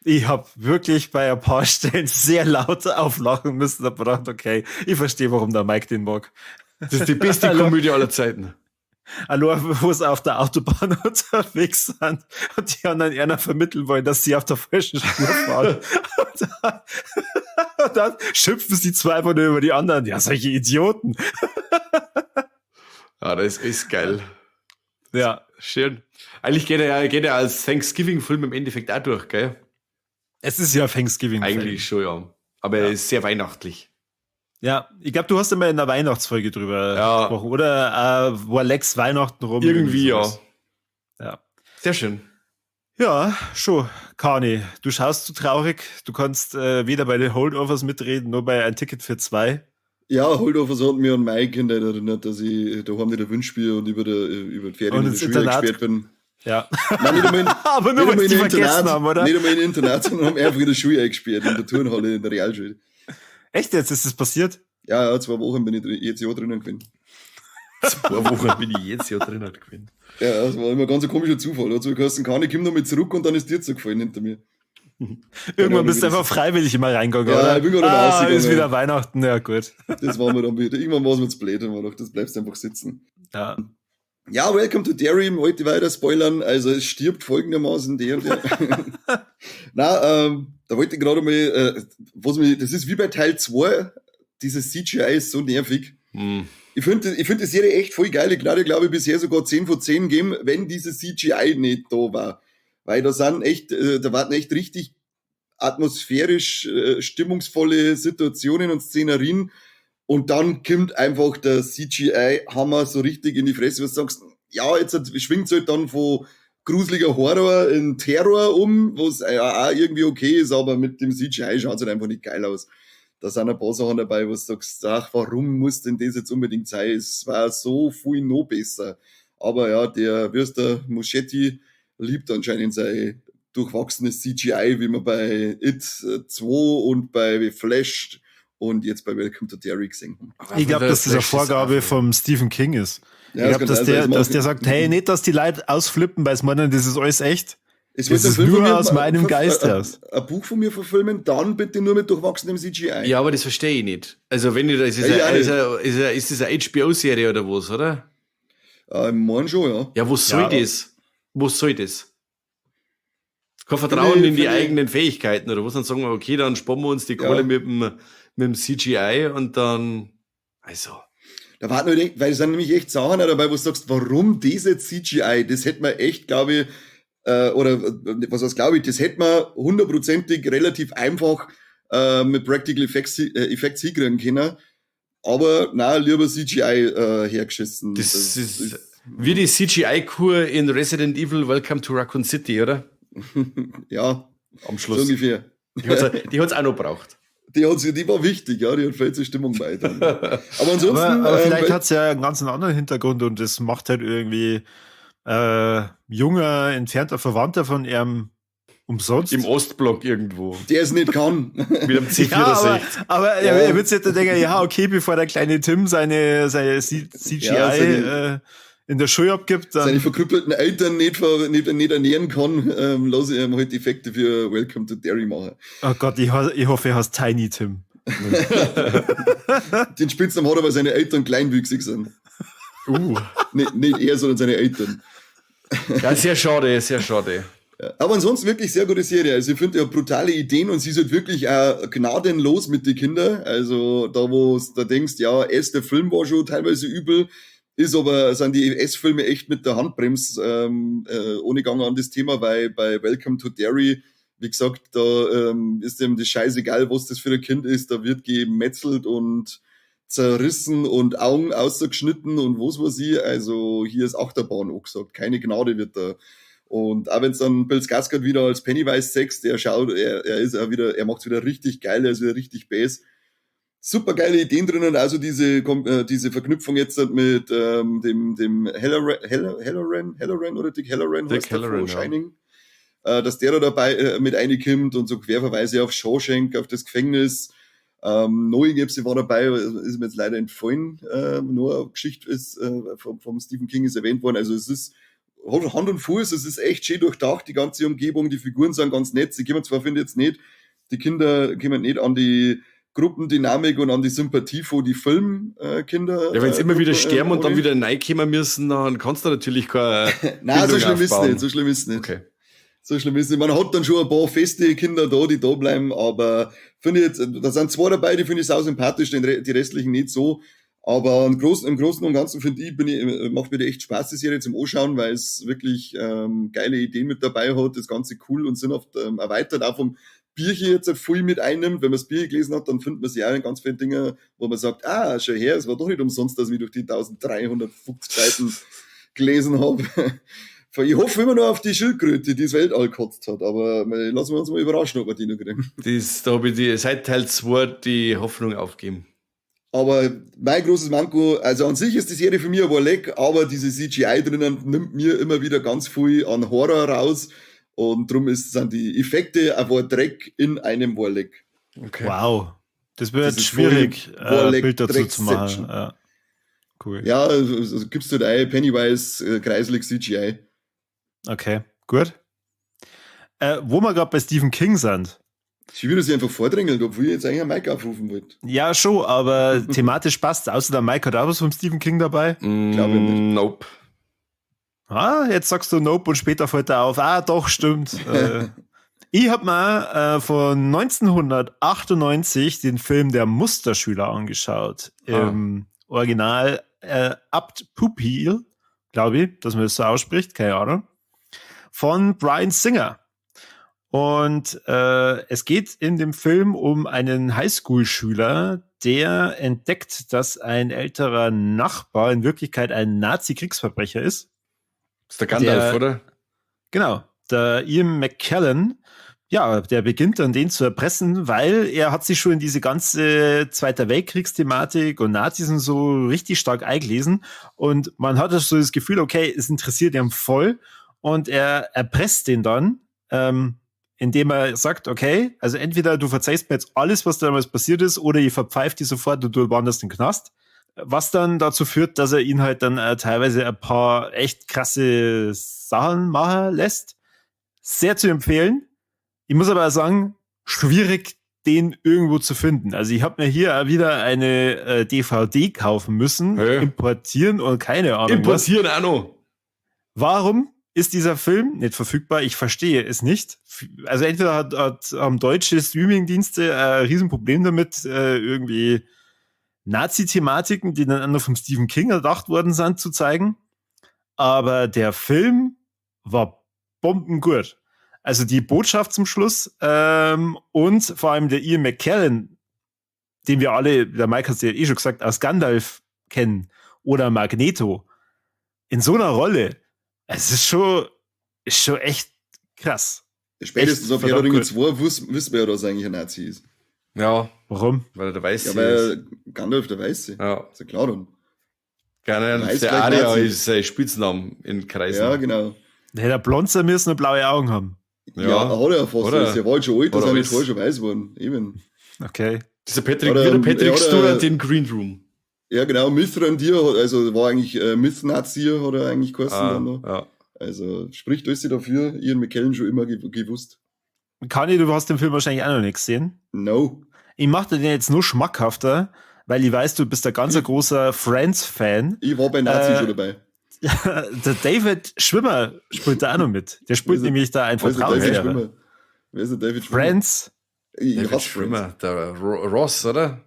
Ich habe wirklich bei ein paar Stellen sehr laut auflachen müssen. Da hab ich gedacht, okay, ich verstehe, warum der Mike den mag. Das ist die beste Komödie aller Zeiten. Hallo, wo sie auf der Autobahn unterwegs sind und die anderen einer vermitteln wollen, dass sie auf der falschen Spur fahren. Und dann schimpfen sie zwei einfach nur über die anderen. Ja, solche Idioten. Ja, das ist geil. Ja. Schön. Eigentlich geht er als Thanksgiving-Film im Endeffekt auch durch, gell? Es ist ja Thanksgiving-Film. Eigentlich schon, ja. Aber er ist sehr weihnachtlich. Ja, ich glaube, du hast immer in der Weihnachtsfolge drüber gesprochen, oder? Wo Alex Weihnachten rum. Irgendwie, ja. Ja. Sehr schön. Ja, schon. Kani, du schaust zu traurig. Du kannst weder bei den Holdovers mitreden, nur bei Ein Ticket für zwei. Ja, Holdovers hat mir an meine Kindheit erinnert, dass ich daheim nicht der Wünschbier und über die Ferien in der Schule gesperrt bin. Ja. Nein, nicht einmal in, aber nur, weil sie vergessen haben, oder? Nicht einmal in Internat, sondern haben einfach in der Schule eingesperrt, in der Turnhalle, in der Realschule. Echt jetzt? Ist das passiert? Ja, 2 Wochen bin ich jedes Jahr drinnen gewesen. 2 Wochen bin ich jedes Jahr drinnen gewesen. Ja, das war immer ganz ein komischer Zufall. Hat so geheißen, kann ich komm noch mit zurück und dann ist dir zu gefallen hinter mir. Irgendwann bist du einfach freiwillig immer reingegangen, ja, oder? Ich bin gerade rausgegangen. Ist wieder Weihnachten, ja gut. Das war mir dann wieder. Irgendwann war es mir zu blöd und man dachte, das bleibst einfach sitzen. Ja. Ja, Welcome to Derry, wollte weiter spoilern. Also es stirbt folgendermaßen der und der. Na, da wollte ich gerade mal, das ist wie bei Teil 2, dieses CGI ist so nervig. Hm. Ich finde die Serie echt voll geil. Ich glaube, ich bisher sogar 10 von 10 geben, wenn dieses CGI nicht da war. Weil da sind echt, da warten echt richtig atmosphärisch stimmungsvolle Situationen und Szenerien. Und dann kommt einfach der CGI-Hammer so richtig in die Fresse, wo du sagst, ja, jetzt schwingt's halt dann von gruseliger Horror in Terror um, was ja auch irgendwie okay ist, aber mit dem CGI schaut's halt einfach nicht geil aus. Da sind ein paar Sachen dabei, wo du sagst, ach, warum muss denn das jetzt unbedingt sein? Es war so viel noch besser. Aber ja, der Würster Muschietti liebt anscheinend sein durchwachsenes CGI, wie man bei It 2 und bei Flash und jetzt bei Welcome to Derry gesehen haben. Ich glaube, dass das eine Vorgabe vom Stephen King ist. Ja, ich glaube, dass der sagt, hey, nicht, dass die Leute ausflippen, weil es meinen, das ist alles echt. Es das ist nur aus meinem Geist heraus. Ein Buch von mir verfilmen, dann bitte nur mit durchwachsenem CGI. Ja, aber das verstehe ich nicht. Also wenn ich das ist, ja, ist das eine HBO-Serie oder was, oder? Im schon, ja. Ja, was soll das? Was soll das? Kein Vertrauen in die eigenen Fähigkeiten oder was? Dann sagen wir, okay, dann sparen wir uns die Kohle mit dem CGI und dann, also. Da war nur, weil es sind nämlich echt Sachen dabei, wo du sagst, warum diese CGI? Das hätte man echt, glaube ich, oder was heißt, glaube ich, das hätte man hundertprozentig relativ einfach mit Practical Effects hinkriegen können. Aber na, lieber CGI hergeschissen. Das ist wie die CGI-Kur in Resident Evil Welcome to Raccoon City, oder? Ja, am Schluss. So ungefähr. Die hat's auch noch braucht. Die war wichtig, ja, die hat viel zur Stimmung beitragen. Aber ansonsten. Aber vielleicht hat's ja einen ganz anderen Hintergrund und es macht halt irgendwie junger, entfernter Verwandter von ihrem Umsonst? Im Ostblock irgendwo. Der es nicht kann. Mit einem C64. Ja, aber ja. Er wird sich dann denken, ja, okay, bevor der kleine Tim seine CGI ja, in der Schule abgibt, dann seine verkrüppelten Eltern nicht ernähren kann, lasse ich ihm halt Effekte für Welcome to Derry machen. Oh Gott, ich hoffe, er heißt Tiny Tim. Den Spitznamen hat er, weil seine Eltern kleinwüchsig sind. Nicht er, sondern seine Eltern. Ja, sehr schade, sehr schade. Ja, aber ansonsten wirklich sehr gute Serie. Also ich finde ja brutale Ideen und sie ist halt wirklich auch gnadenlos mit den Kindern. Also da, wo du denkst, ja, der Film war schon teilweise übel, ist aber, sind die S-Filme echt mit der Handbremse ohne Gang an das Thema, weil bei Welcome to Derry, wie gesagt, da ist dem das scheißegal, was das für ein Kind ist, da wird gemetzelt und zerrissen und Augen ausgeschnitten und was weiß ich. Also hier ist Achterbahn angesagt, keine Gnade wird da. Und auch wenn es dann Bill Skarsgård wieder als Pennywise sechst, der schaut, er ist auch wieder, er macht's wieder richtig geil, er ist wieder richtig bass. Super geile Ideen drinnen, also diese Verknüpfung jetzt mit dem Halloran oder Dick Halloran, Dick Halloran, ja. Shining, dass der da dabei mit reinkommt und so Querverweise auf Shawshank, auf das Gefängnis. Noah war dabei, ist mir jetzt leider entfallen. Nur eine Geschichte ist vom Stephen King ist erwähnt worden. Also es ist Hand und Fuß, es ist echt schön durchdacht, die ganze Umgebung, die Figuren sind ganz nett. Sie kommen zwar, finde ich jetzt nicht, die Kinder kommen nicht an die Gruppendynamik und an die Sympathie vor die Filmkinder. Ja, wenn sie immer wieder sterben und dann wieder reinkommen müssen, dann kannst du natürlich keine Nein, so schlimm ist es nicht, so schlimm ist es nicht. Okay. So schlimm ist es nicht. Man hat dann schon ein paar feste Kinder da, die da bleiben, aber finde ich jetzt, da sind zwei dabei, die finde ich sau sympathisch, die restlichen nicht so. Aber im Großen und Ganzen finde ich, macht mir die echt Spaß, die Serie zum Anschauen, weil es wirklich geile Ideen mit dabei hat, das Ganze cool und sinnhaft erweitert, auch vom Bierchen jetzt viel mit einnimmt. Wenn man das Bier gelesen hat, dann findet man sich auch in ganz vielen Dingen, wo man sagt, ah, schau her, es war doch nicht umsonst, dass ich mich durch die 1350 Seiten gelesen habe. Ich hoffe immer noch auf die Schildkröte, die das Weltall gekotzt hat, aber lassen wir uns mal überraschen, ob wir die noch kriegen. Das, da habe ich seit Teil 2 die Hoffnung aufgegeben. Aber mein großes Manko, also an sich ist die Serie für mich aber leck, aber diese CGI drinnen nimmt mir immer wieder ganz viel an Horror raus. Und drum sind die Effekte ein Dreck in einem Warleck. Okay. Wow. Das wird schwierig, Bild dazu zu machen. Ja. Cool. Ja, also gibst du halt ein Pennywise, kreiselig CGI. Okay, gut. Wo wir gerade bei Stephen King sind. Ich würde sie einfach vordrängeln, obwohl ich jetzt eigentlich einen Mike aufrufen wollte. Ja, schon, aber thematisch passt. Außer der Mike hat auch was vom Stephen King dabei. Glaube ich nicht. Nope. Ah, jetzt sagst du Nope und später fällt er auf. Ah, doch, stimmt. Ich habe mal von 1998 den Film Der Musterschüler angeschaut. Im Original Apt Pupil, glaube ich, dass man das so ausspricht, keine Ahnung. Von Bryan Singer. Und es geht in dem Film um einen Highschool-Schüler, der entdeckt, dass ein älterer Nachbar in Wirklichkeit ein Nazi-Kriegsverbrecher ist. Ist der Gandalf, oder? Genau, der Ian McKellen, ja, der beginnt dann den zu erpressen, weil er hat sich schon in diese ganze Zweiter Weltkriegsthematik und Nazis und so richtig stark eingelesen und man hat so das Gefühl, okay, es interessiert ihn voll und er erpresst den dann, indem er sagt, okay, also entweder du verzeihst mir jetzt alles, was damals passiert ist, oder ich verpfeife dich sofort und du wanderst in den Knast. Was dann dazu führt, dass er ihn halt dann teilweise ein paar echt krasse Sachen machen lässt. Sehr zu empfehlen. Ich muss aber sagen, schwierig, den irgendwo zu finden. Also ich habe mir hier wieder eine DVD kaufen müssen, importieren und keine Ahnung. Importieren auch noch. Warum ist dieser Film nicht verfügbar? Ich verstehe es nicht. Also entweder haben deutsche Streamingdienste ein Riesenproblem damit, irgendwie Nazi-Thematiken, die dann auch noch vom Stephen King erdacht worden sind, zu zeigen. Aber der Film war bombengut. Also die Botschaft zum Schluss und vor allem der Ian McKellen, den wir alle, der Mike hat es ja eh schon gesagt, aus Gandalf kennen oder Magneto, in so einer Rolle, es ist schon echt krass. Spätestens auf Herr der Ringe 2 wissen wir ja, dass er eigentlich ein Nazi ist. Ja. Warum? Weil er der Weiße ist. Ja, weil Gandalf der Weiße. Ja. Ist ja klar dann. Gerne, der Aria ist sein Spitzname in Kreisen. Ja, genau. Der hätte blond sein müssen und blaue Augen haben. Ja, hat er ja fast Oder? alles. Er war halt schon alt, da Oder sind die alles. Haare schon weiß geworden. Eben. Okay. Dieser Patrick, Oder, wie der Patrick ja, oder- Stewart in Green Room. Ja, genau, Mithrandir, also war eigentlich Mithnazir, hat er eigentlich geheißen dann noch. ja. Also spricht alles dafür, Ian McKellen schon immer gewusst. Kani, du hast den Film wahrscheinlich auch noch nicht gesehen. No. Ich mache dir den jetzt nur schmackhafter, weil ich weiß, du bist ein ganz großer Friends-Fan. Ich war bei Nazi schon dabei. Der David Schwimmer spielt da auch noch mit. Der spielt Wer ist- nämlich da einen Wer ist der David Vertrauenslehrer. Schwimmer? Wer ist der David Schwimmer? Friends? Ich David hasse Friends. Schwimmer, der Ross, oder?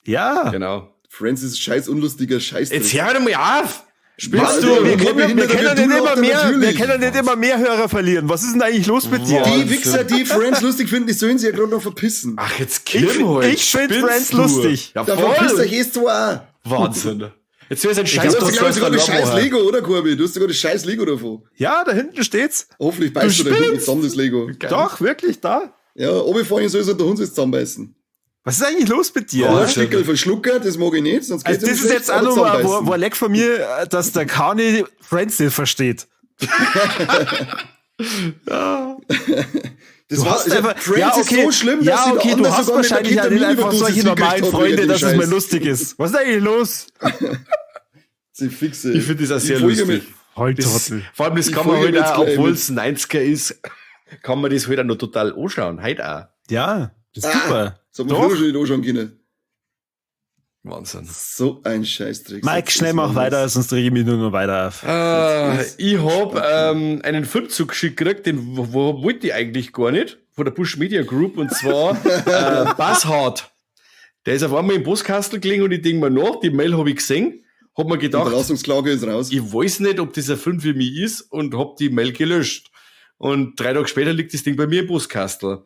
Ja. Genau. Friends ist scheiß unlustiger Scheiß. Jetzt hör doch mal auf! Spielst Was? du? Wir Wir können, wir Behinderter können wie ja du nicht immer lacht er mehr, wir natürlich. können ja nicht immer mehr Hörer verlieren. Was ist denn eigentlich los mit dir? Die Wichser, die Friends lustig finden, die sollen sich ja gerade noch verpissen. Ach, jetzt Ich- kimm halt. ich find Spinnst Friends du? lustig. Ja, Da verpisst voll. euch eh zwei auch. Wahnsinn. Jetzt wäre es ein Scheiß. Du hast ja, glaub ich, sogar das scheiß Lego, oder Corby? Du hast sogar das scheiß Lego davon. Ja, da hinten steht's. Hoffentlich beißt du, Du da hinten spinnst. zusammen das Lego. Doch, wirklich da. Ja, oberfahren soll es und der Hund soll es zusammenbeißen. Was ist eigentlich los mit dir? Ja. Arschstickel verschluckert, das mag ich nicht, sonst geht's Also ihm das ist schlecht, jetzt auch aber noch mal, zusammenbeißen. wo ein Leck von mir, dass der Kani Friends nicht versteht. Das Du war, hast also, einfach, Friends ja, okay, ist so schlimm, dass ja, sie okay, der du Anders hast sogar mit der wahrscheinlich ja nicht einfach Ketaminüberdosis solche normalen hingekriegt hat Freunde, wegen dem dass es mal Scheiß. lustig ist. Was ist eigentlich los? Sie fixe. Ich finde das auch sehr Ich folge lustig. Halt, Das, vor allem, das Ich kann man folge halt mir jetzt auch, gleich obwohl mit. es 90er ist, kann man das halt auch noch total anschauen. Heute auch. Ja, das ist Ah. super. Das hat man Doch. früher schon nicht anschauen können. Wahnsinn. So ein Scheißdreck. Mike, schnell mach weiter, sonst rege ich mich nur noch weiter auf. Ich hab einen Film zugeschickt gekriegt, den wollte ich eigentlich gar nicht, von der Bush Media Group, und zwar Buzzhard. Der ist auf einmal im Postkastel gelegen und ich denk mir nach, die Mail hab ich gesehen, hab mir gedacht, Unterlassungsklage ist raus. ich weiß nicht, ob das ein Film für mich ist, und hab die Mail gelöscht. Und 3 Tage später liegt das Ding bei mir im Postkastel.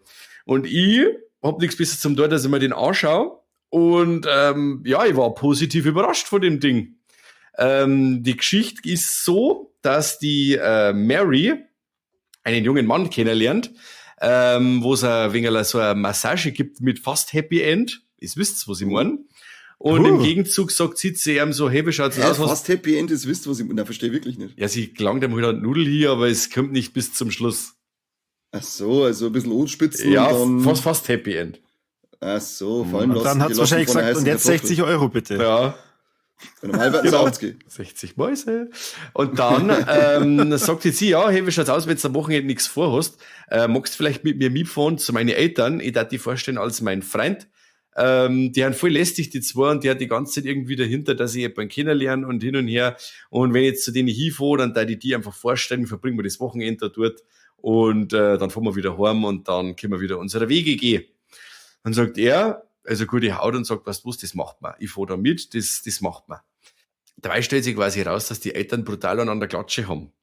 Und ich hab nichts besser zum tun, dass ich mir den anschaue. Und ja, ich war positiv überrascht von dem Ding. Die Geschichte ist so, dass die Mary einen jungen Mann kennenlernt, wo es ein wenig so eine Massage gibt mit fast Happy End. Ihr wisst, was ich meine. Und im Gegenzug sagt sie zu ihm so, hey, wie schaut's Ja, aus? Was fast Happy End, das wisst, was ich, na, verstehe wirklich nicht. Ja, sie gelangt ihm halt an die Nudel hier, aber es kommt nicht bis zum Schluss. Ach so, also ein bisschen anspitzen Ja, und dann, fast Happy End. Ach so, fallen Und lassen. dann hat's gelassen wahrscheinlich von der gesagt, und heißen jetzt Kartoffel. 60 Euro bitte. Ja. Normal werden es Genau. 80. 60 Mäuse. Und dann sagt sie, ja, hey, wie schaut's aus, wenn du am Wochenende nichts vorhast? Magst du vielleicht mit mir mitfahren zu meinen Eltern? Ich darf die vorstellen als mein Freund. Die sind voll lästig, die zwei, und die hat die ganze Zeit irgendwie dahinter, dass ich jemanden kennenlerne und hin und her. Und wenn ich jetzt zu denen hinfahre, dann darf ich die einfach vorstellen, verbringen wir das Wochenende da dort und dann fahren wir wieder heim und dann können wir wieder unsere Wege gehen. Dann sagt er, also gute Haut, und sagt, weißt du was, das macht man. Ich fahr da mit, das macht man. Dabei stellt sich quasi raus, dass die Eltern brutal aneinander Klatsche haben.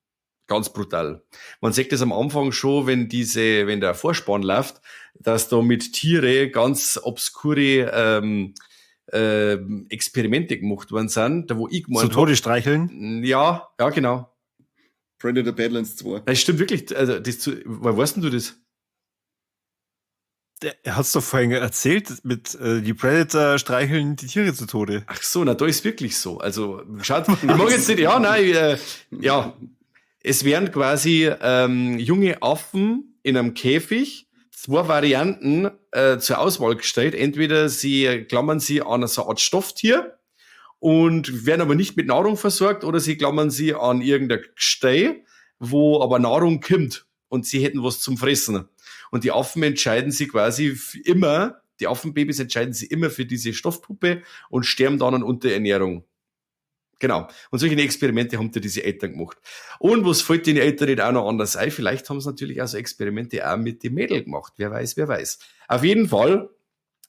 Ganz brutal. Man sieht das am Anfang schon, wenn der Vorspann läuft, dass da mit Tiere ganz obskure Experimente gemacht worden sind, da wo ich Zu gemeint Tode streicheln. hab, ja, ja, genau. Predator Badlands 2. Das stimmt wirklich. Also, das zu, woher weißt denn du das? Er hat's doch vorhin erzählt, mit die Predator streicheln die Tiere zu Tode. Ach so, na, da ist wirklich so. Also, schaut, ich mag jetzt nicht, ja, nein, ja. Es werden quasi junge Affen in einem Käfig 2 Varianten zur Auswahl gestellt. Entweder sie klammern sie an so eine Art Stofftier und werden aber nicht mit Nahrung versorgt, oder sie klammern sie an irgendein Gestell, wo aber Nahrung kommt und sie hätten was zum Fressen. Und die Affen entscheiden sich quasi immer, die Affenbabys entscheiden sich immer für diese Stoffpuppe und sterben dann an Unterernährung. Genau. Und solche Experimente haben da diese Eltern gemacht. Und was fällt den Eltern nicht auch noch anders ein? Vielleicht haben sie natürlich auch so Experimente auch mit dem Mädel gemacht. Wer weiß, wer weiß. Auf jeden Fall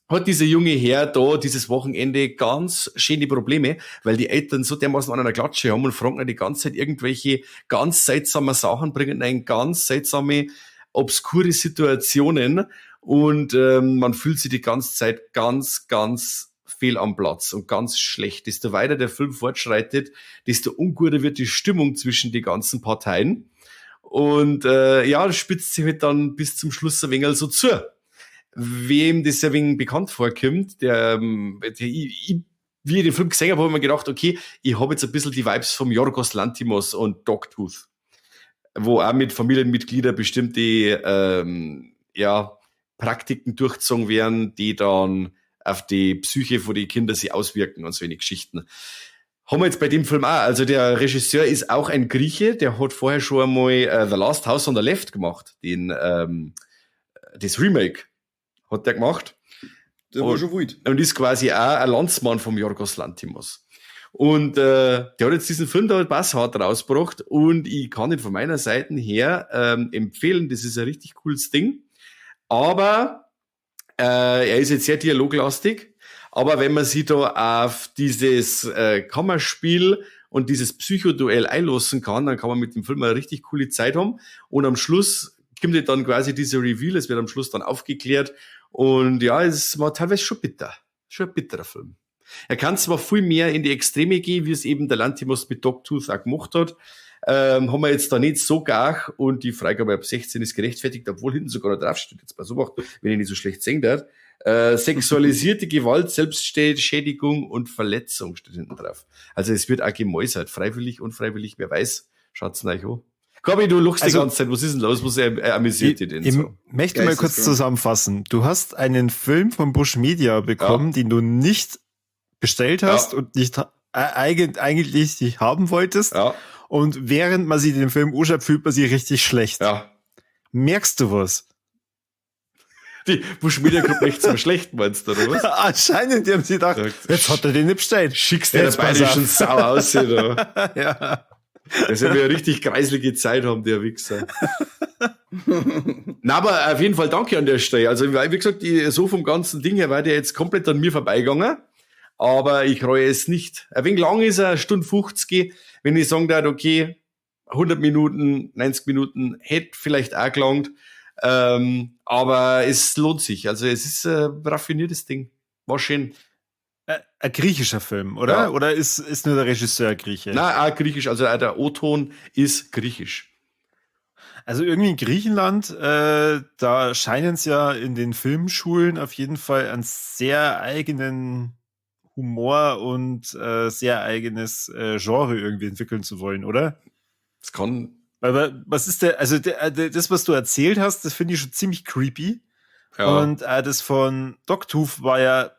hat dieser junge Herr da dieses Wochenende ganz schöne Probleme, weil die Eltern so dermaßen an einer Klatsche haben und fragen ihn die ganze Zeit irgendwelche ganz seltsame Sachen, bringen ihn in ganz seltsame, obskure Situationen und man fühlt sich die ganze Zeit ganz, ganz fehl am Platz und ganz schlecht. Desto weiter der Film fortschreitet, desto unguter wird die Stimmung zwischen die ganzen Parteien. Und ja, das spitzt sich halt dann bis zum Schluss ein wenig so zu. Wem das ein wenig bekannt vorkommt, wie ich den Film gesehen habe, habe ich mir gedacht, okay, ich habe jetzt ein bisschen die Vibes vom Yorgos Lanthimos und Dogtooth. wo auch mit Familienmitgliedern bestimmte ja, Praktiken durchgezogen werden, die dann auf die Psyche von den Kindern sich auswirken und so eine Geschichten. Haben wir jetzt bei dem Film auch. Also der Regisseur ist auch ein Grieche, der hat vorher schon einmal The Last House on the Left gemacht, den das Remake hat der gemacht. Der war schon wild. Und ist quasi auch ein Landsmann vom Yorgos Lanthimos. Und der hat jetzt diesen Film da Basshard rausgebracht und ich kann ihn von meiner Seite her empfehlen. Das ist ein richtig cooles Ding. Aber er ist jetzt sehr dialoglastig. Aber wenn man sich da auf dieses Kammerspiel und dieses Psychoduell einlassen kann, dann kann man mit dem Film eine richtig coole Zeit haben. Und am Schluss kommt dann quasi dieser Reveal, es wird am Schluss dann aufgeklärt. Und ja, es war teilweise schon bitter. Schon ein bitterer Film. Er kann zwar viel mehr in die Extreme gehen, wie es eben der Lanthimos mit Dogtooth auch gemacht hat. Haben wir jetzt da nicht so gar und die Freigabe ab 16 ist gerechtfertigt, obwohl hinten sogar noch draufsteht. Jetzt bei so wenn ich nicht so schlecht sehen darf. Sexualisierte Gewalt, Selbstschädigung und Verletzung steht hinten drauf. Also es wird auch gemäusert, freiwillig, unfreiwillig, wer weiß. Schaut's euch an. Gabi, du lachst die ganze Zeit. Was ist denn los? Was amüsiert dich denn Ich so? möchte mal kurz zusammenfassen. Du hast einen Film von Busch Media bekommen, den du nicht bestellt hast und nicht eigentlich nicht haben wolltest. Ja. Und während man sich den Film anschaut, fühlt man sich richtig schlecht. Ja. Merkst du was? Die Busch Media Group möchte zum Schlechten, meinst du, oder was? Anscheinend, die haben sich gedacht, jetzt hat er den nicht bestellt. Schickst du der bayerischen Sau aus, da. Ja. Das wird ja richtig kreislige Zeit haben, der Wichser. Na, aber auf jeden Fall danke an der Stelle. Also, wie gesagt, so vom ganzen Ding her war der jetzt komplett an mir vorbeigegangen. Aber ich reue es nicht. Ein wenig lang ist er, 1:50. Wenn ich sagen darf, okay, 100 Minuten, 90 Minuten, hätte vielleicht auch gelangt. Aber es lohnt sich. Also, es ist ein raffiniertes Ding. War schön. Ein griechischer Film, oder? Ja. Oder ist nur der Regisseur Grieche? Nein, auch griechisch. Also auch der O-Ton ist griechisch. Also irgendwie in Griechenland, da scheinen es ja in den Filmschulen auf jeden Fall einen sehr eigenen Humor und sehr eigenes Genre irgendwie entwickeln zu wollen, oder? Das kann. Weil, was ist der, also der, das, was du erzählt hast, das finde ich schon ziemlich creepy. Ja. Und das von Dogtooth war ja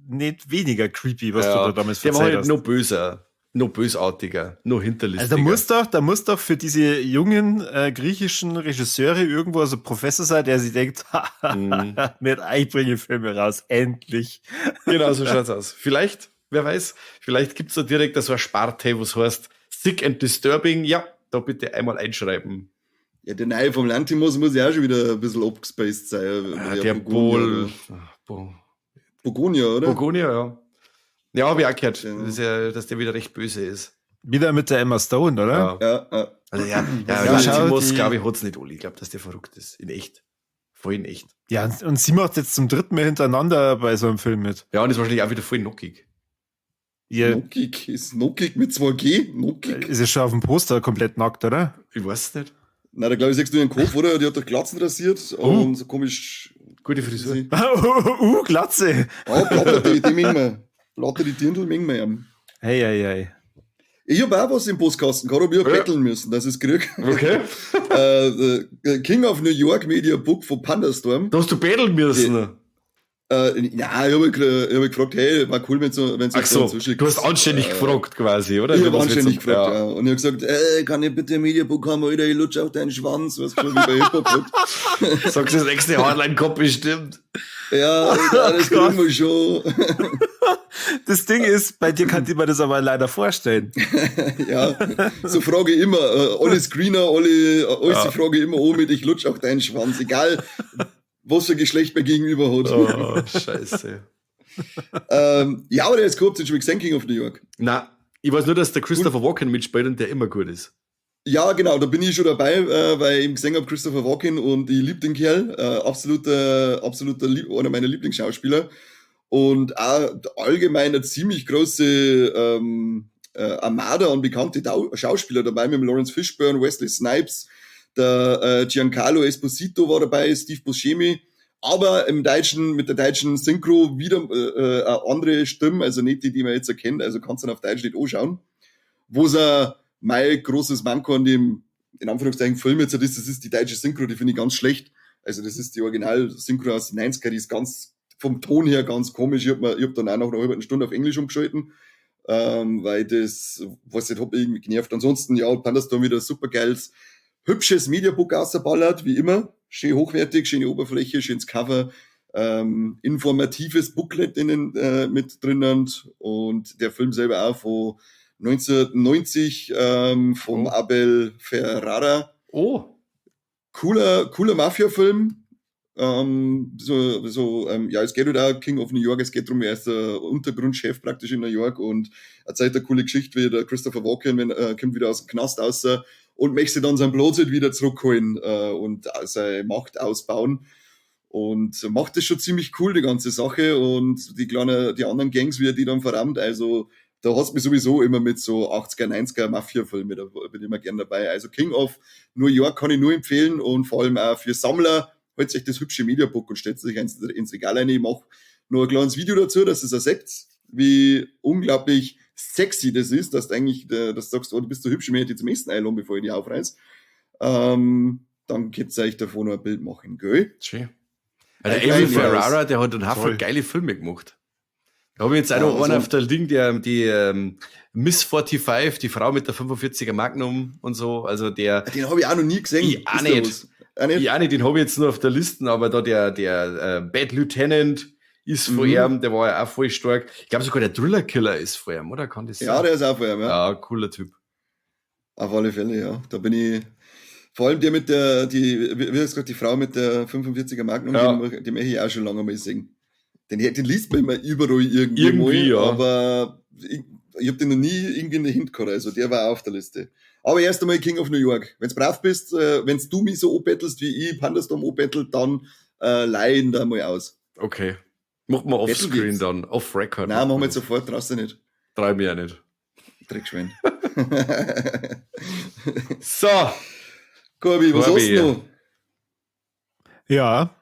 nicht weniger creepy, was ja, du da damals der war erzählt halt hast. noch böser, noch bösartiger, noch hinterlistiger. Also da muss doch für diese jungen griechischen Regisseure irgendwo so ein Professor sein, der sich denkt, mit euch bringe ich Filme raus, endlich. Genau, so schaut's aus. Vielleicht, wer weiß, vielleicht gibt's da direkt so eine Sparte, wo's heißt Sick and Disturbing, ja, da bitte einmal einschreiben. Ja, der neue vom Lanthimos muss ja auch schon wieder ein bisschen abgespaced sein. Ah, der Bol. Bugonia, oder? Bugonia, ja. Ja, hab ich auch gehört, ja. Dass der wieder recht böse ist. Wieder mit der Emma Stone, oder? Ja. Ja, ja. Also ja, ja, Lanthimos, glaube ich, hat's nicht alle. Ich glaube, dass der verrückt ist. In echt. Voll in echt. Ja, und sie macht jetzt zum dritten Mal hintereinander bei so einem Film mit. Ja, und ist wahrscheinlich auch wieder voll nockig. Ja. Nockig? Ist nockig mit 2G? Nockig? Ist ja schon auf dem Poster komplett nackt, oder? Ich weiß es nicht. Na, da glaube ich, siehst du ihren Kopf, oder? Die hat doch Glatzen rasiert und so komisch. Gute Frisur. Glatze. Oh, Platter, die mengen wir. Platter, die Dirndl mengen wir ihm. Hey, hey, hey. Ich hab auch was im Postkasten gehabt, hab ich betteln müssen, dass ich's krieg. Okay. King of New York Media Book von Pandastorm. Da hast du betteln müssen. Ja, ich hab gefragt, hey, war cool, wenn's so, Ach so, zuschickst. Du hast anständig gefragt quasi, oder? Ich hab anständig gefragt, ja. Und ich hab gesagt, ey, kann ich bitte ein Mediabook haben, Alter, ich lutsch auch deinen Schwanz, was schon wie bei Hip-Hop. Sagst du, das nächste Hardline-Kopf bestimmt. Ja, Alter, das kriegen wir schon. Das Ding ist, bei dir kann ich mir das aber leider vorstellen. Ja, so frage ich immer, alle Screener, alle ja. Frage ich immer an mit, ich lutsch auch deinen Schwanz, egal was für Geschlecht mir gegenüber hat. Oh, scheiße. Ja, aber der ist gehabt, den schon gesehen, King of New York. Na, ich weiß nur, dass der Christopher Walken mitspielt und der immer gut ist. Ja, genau, da bin ich schon dabei, weil ich eben gesehen habe, Christopher Walken, und ich lieb den Kerl, absoluter einer meiner Lieblingsschauspieler. Und auch allgemein eine ziemlich große Armada an bekannte Schauspieler dabei, mit Laurence Fishburne, Wesley Snipes, der Giancarlo Esposito war dabei, Steve Buscemi, aber im Deutschen, mit der deutschen Synchro wieder eine andere Stimme, also nicht die, die man jetzt erkennt, also kannst du dann auf Deutsch nicht anschauen. Wo es mein großes Manko an dem in Anführungszeichen, Film jetzt ist, das ist die deutsche Synchro, die finde ich ganz schlecht. Also das ist die Original-Synchro aus den 90er, die ist ganz, vom Ton her ganz komisch. Ich hab dann auch noch eine halbe Stunde auf Englisch umgeschalten, weil das, was nicht, hab mich irgendwie genervt. Ansonsten, ja, Thunderstorm wieder super geiles, hübsches Mediabook ausgeballert, wie immer. Schön hochwertig, schöne Oberfläche, schönes Cover, informatives Booklet innen mit drinnen und der Film selber auch von 1990 vom Abel Ferrara. Oh. Cooler Mafia-Film. Ja, es geht halt auch King of New York, es geht darum, er ist der Untergrundchef praktisch in New York und erzählt eine coole Geschichte, wie der Christopher Walken, kommt wieder aus dem Knast raus und möchte dann sein Platz halt wieder zurückholen und seine Macht ausbauen. Und macht das schon ziemlich cool, die ganze Sache. Und die anderen Gangs, wie er die dann verrammt, also da hast du mich sowieso immer mit so 80er, 90er Mafia-Filmen, da bin ich immer gern dabei. Also King of New York kann ich nur empfehlen und vor allem auch für Sammler, holt sich das hübsche Mediabook und stellt sich ins Regal rein. Ich mach noch ein kleines Video dazu, dass es seht, wie unglaublich sexy das ist, dass du eigentlich, dass du sagst, oh, du bist so hübsch, ich möchte dich zum Essen einladen, bevor ich dich aufreiß. Dann könnt ihr euch davon noch ein Bild machen, gell? Schön. Also der Abel Ferrara, der hat einen Haufen geile Filme gemacht. Da habe ich jetzt auch noch einen auf der Ding, die Miss 45, die Frau mit der 45er Magnum und so. Also der. Den habe ich auch noch nie gesehen. Ich auch nicht. Ich auch nicht, den habe ich jetzt nur auf der Liste, aber da der Bad Lieutenant ist von ihm, der war ja auch voll stark. Ich glaube sogar der Driller Killer ist von ihm, oder? Kann das sein? Ja, der ist auch von ihm, ja. Ja, cooler Typ. Auf alle Fälle, ja. Da bin ich. Vor allem der mit der, die, wie hast du gesagt, die Frau mit der 45er Magnum, ja. Den möchte ich auch schon lange mal sehen. Den liest man immer überall irgendwie mal, ja. Aber ich hab den noch nie irgendwie in der Hand gehabt, also der war auch auf der Liste. Aber erst einmal King of New York. Wenn's brav bist, wenn's du mich so anbettelst, wie ich Thunderstorm anbettel, dann leih ihn da mal aus. Okay. Machen wir offscreen dann, off-record. Nein, machen wir jetzt sofort, traust du nicht. Trau mich ja nicht. Dreckschwein. So. Corby, was hast du noch? Ja,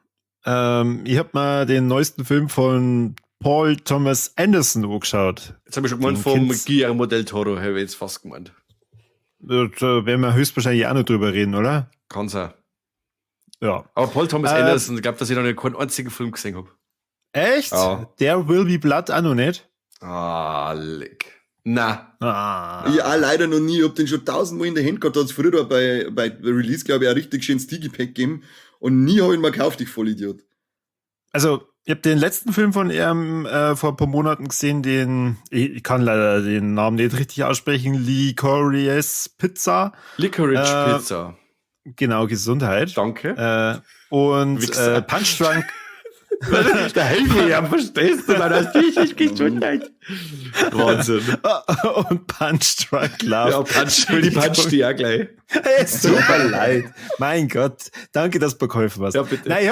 ich hab mal den neuesten Film von Paul Thomas Anderson angeschaut. Jetzt hab ich schon gemeint, vom Guillermo del Toro, habe ich jetzt fast gemeint. Da werden wir höchstwahrscheinlich auch noch drüber reden, oder? Kann sein. Ja. Aber Paul Thomas Anderson, ich glaube, dass ich noch keinen einzigen Film gesehen hab. Echt? Ja. There Will Be Blood auch noch nicht? Ah, leck. Na. Ah. Ich auch leider noch nie. Ich hab den schon 1000-mal in der Hand gehabt. Da hat's früher da bei Release, glaube ich, auch richtig schön Digipack gegeben. Und nie hab ich ihn mal gekauft, ich Vollidiot. Also, ich hab den letzten Film von ihm vor ein paar Monaten gesehen, den, ich kann leider den Namen nicht richtig aussprechen, Licorice Pizza. Licorice Pizza. Genau, Gesundheit. Danke. Und Punch Drunk. Da helfe ich am, verstehst du? Dann hast du dich Gesundheit. Wahnsinn. Und Punch Drunk Love. Ja, die puncht die ja gleich. Es tut mir leid. Mein Gott. Danke, dass du mir geholfen hast. Ja, bitte. Nein,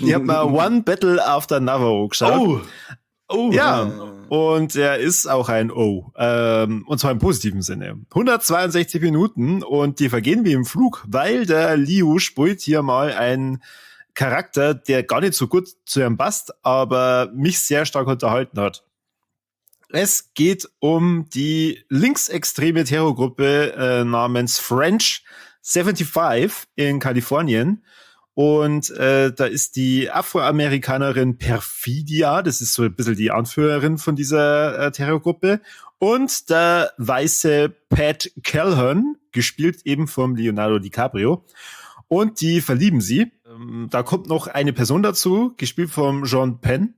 ich hab mir One Battle After Another geschaut. Oh. Oh. Ja. Und er ist auch ein O. Und zwar im positiven Sinne. 162 Minuten und die vergehen wie im Flug, weil der Liu spielt hier mal ein Charakter, der gar nicht so gut zu ihm passt, aber mich sehr stark unterhalten hat. Es geht um die linksextreme Terrorgruppe namens French 75 in Kalifornien. Und da ist die Afroamerikanerin Perfidia, das ist so ein bisschen die Anführerin von dieser Terrorgruppe, und der weiße Pat Calhoun, gespielt eben vom Leonardo DiCaprio. Und die verlieben sie. Da kommt noch eine Person dazu, gespielt vom Sean Penn.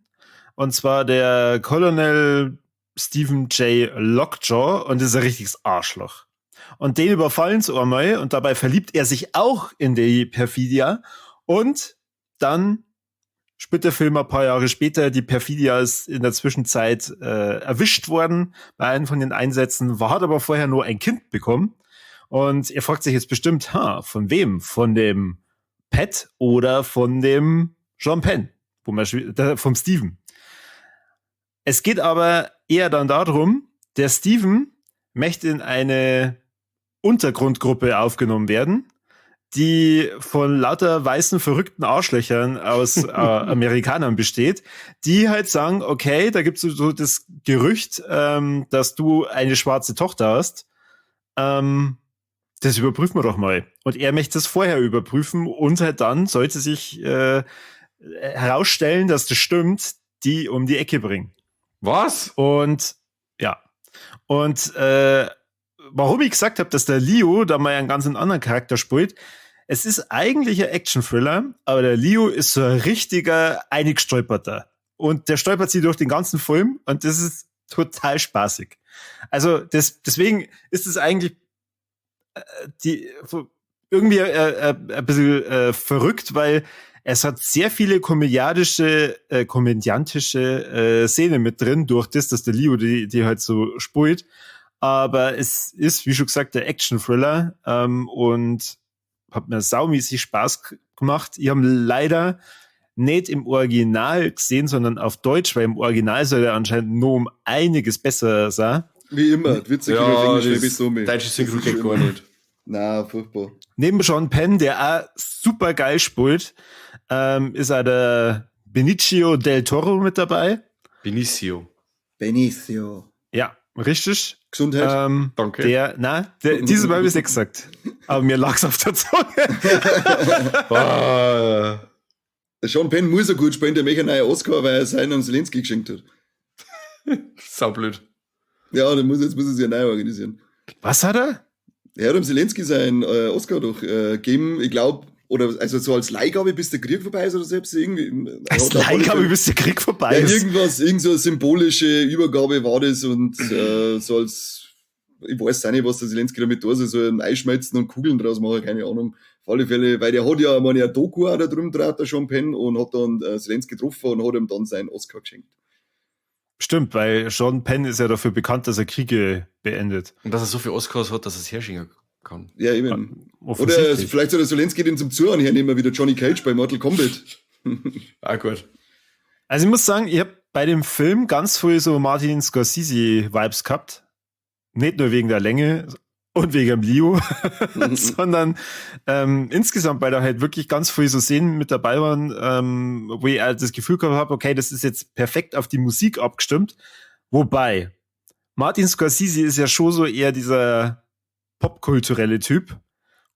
Und zwar der Colonel Stephen J. Lockjaw. Und das ist ein richtiges Arschloch. Und den überfallen sie einmal. Und dabei verliebt er sich auch in die Perfidia. Und dann spielt der Film ein paar Jahre später. Die Perfidia ist in der Zwischenzeit erwischt worden bei einem von den Einsätzen, hat aber vorher nur ein Kind bekommen. Und ihr fragt sich jetzt bestimmt, von wem? Von dem Pat oder von dem Sean Penn? Vom Steven. Es geht aber eher dann darum, der Steven möchte in eine Untergrundgruppe aufgenommen werden, die von lauter weißen, verrückten Arschlöchern aus Amerikanern besteht, die halt sagen, okay, da gibt's so das Gerücht, dass du eine schwarze Tochter hast. Das überprüfen wir doch mal. Und er möchte das vorher überprüfen und halt dann sollte sich herausstellen, dass das stimmt, die um die Ecke bringen. Was? Und ja. Und warum ich gesagt habe, dass der Leo da mal einen ganz anderen Charakter spielt, es ist eigentlich ein Action-Thriller, aber der Leo ist so ein richtiger Einigstolperter. Und der stolpert sich durch den ganzen Film und das ist total spaßig. Also deswegen ist es eigentlich irgendwie ein bisschen verrückt, weil es hat sehr viele komödiantische Szenen mit drin, durch das, dass der Leo die halt so spielt. Aber es ist, wie schon gesagt, der Action-Thriller und hat mir saumäßig Spaß gemacht. Ich habe leider nicht im Original gesehen, sondern auf Deutsch, weil im Original soll er anscheinend nur um einiges besser sein. Wie immer, witzig, ja, auf Englisch, so mit. Deutsche Synchro geht gar nicht. Na, furchtbar. Neben Sean Penn, der auch super geil spielt, ist auch der Benicio del Toro mit dabei. Benicio. Ja, richtig. Gesundheit. Danke. Dieses Mal habe ich es nicht gesagt. Aber mir lag's auf der Zunge. Der Sean Penn muss ja gut spielen, der möchte einen neuen Oscar, weil er seinen an Zelensky geschenkt hat. Saublöd. Ja, dann muss er sich ja neu organisieren. Was hat er? Er hat dem Zelensky seinen Oscar doch gegeben, ich glaube, oder also so als Leihgabe, bis der Krieg vorbei ist oder selbst irgendwie. Als Leihgabe, bis der Krieg vorbei ist? Ja, irgendwas, irgend so eine symbolische Übergabe war das und so als, ich weiß auch nicht, was der Zelensky damit da ist, so ein Eischmelzen und Kugeln draus machen, keine Ahnung. Auf alle Fälle, weil der hat ja mal eine Doku auch da drüben draht, der Sean Penn, und hat dann Zelensky getroffen und hat ihm dann seinen Oscar geschenkt. Stimmt, weil Sean Penn ist ja dafür bekannt, dass er Kriege beendet. Und dass er so viele Oscars hat, dass er es herschenken kann. Ja, eben. Oder vielleicht soll der Zelensky den zum Zuhören hernehmen, wie der Johnny Cage bei Mortal Kombat. Ah, gut. Also ich muss sagen, ich habe bei dem Film ganz früh so Martin Scorsese-Vibes gehabt. Nicht nur wegen der Länge und wegen dem Leo, sondern insgesamt, weil da halt wirklich ganz früh so Szenen mit dabei waren, wo ich halt das Gefühl gehabt habe, okay, das ist jetzt perfekt auf die Musik abgestimmt. Wobei, Martin Scorsese ist ja schon so eher dieser popkulturelle Typ.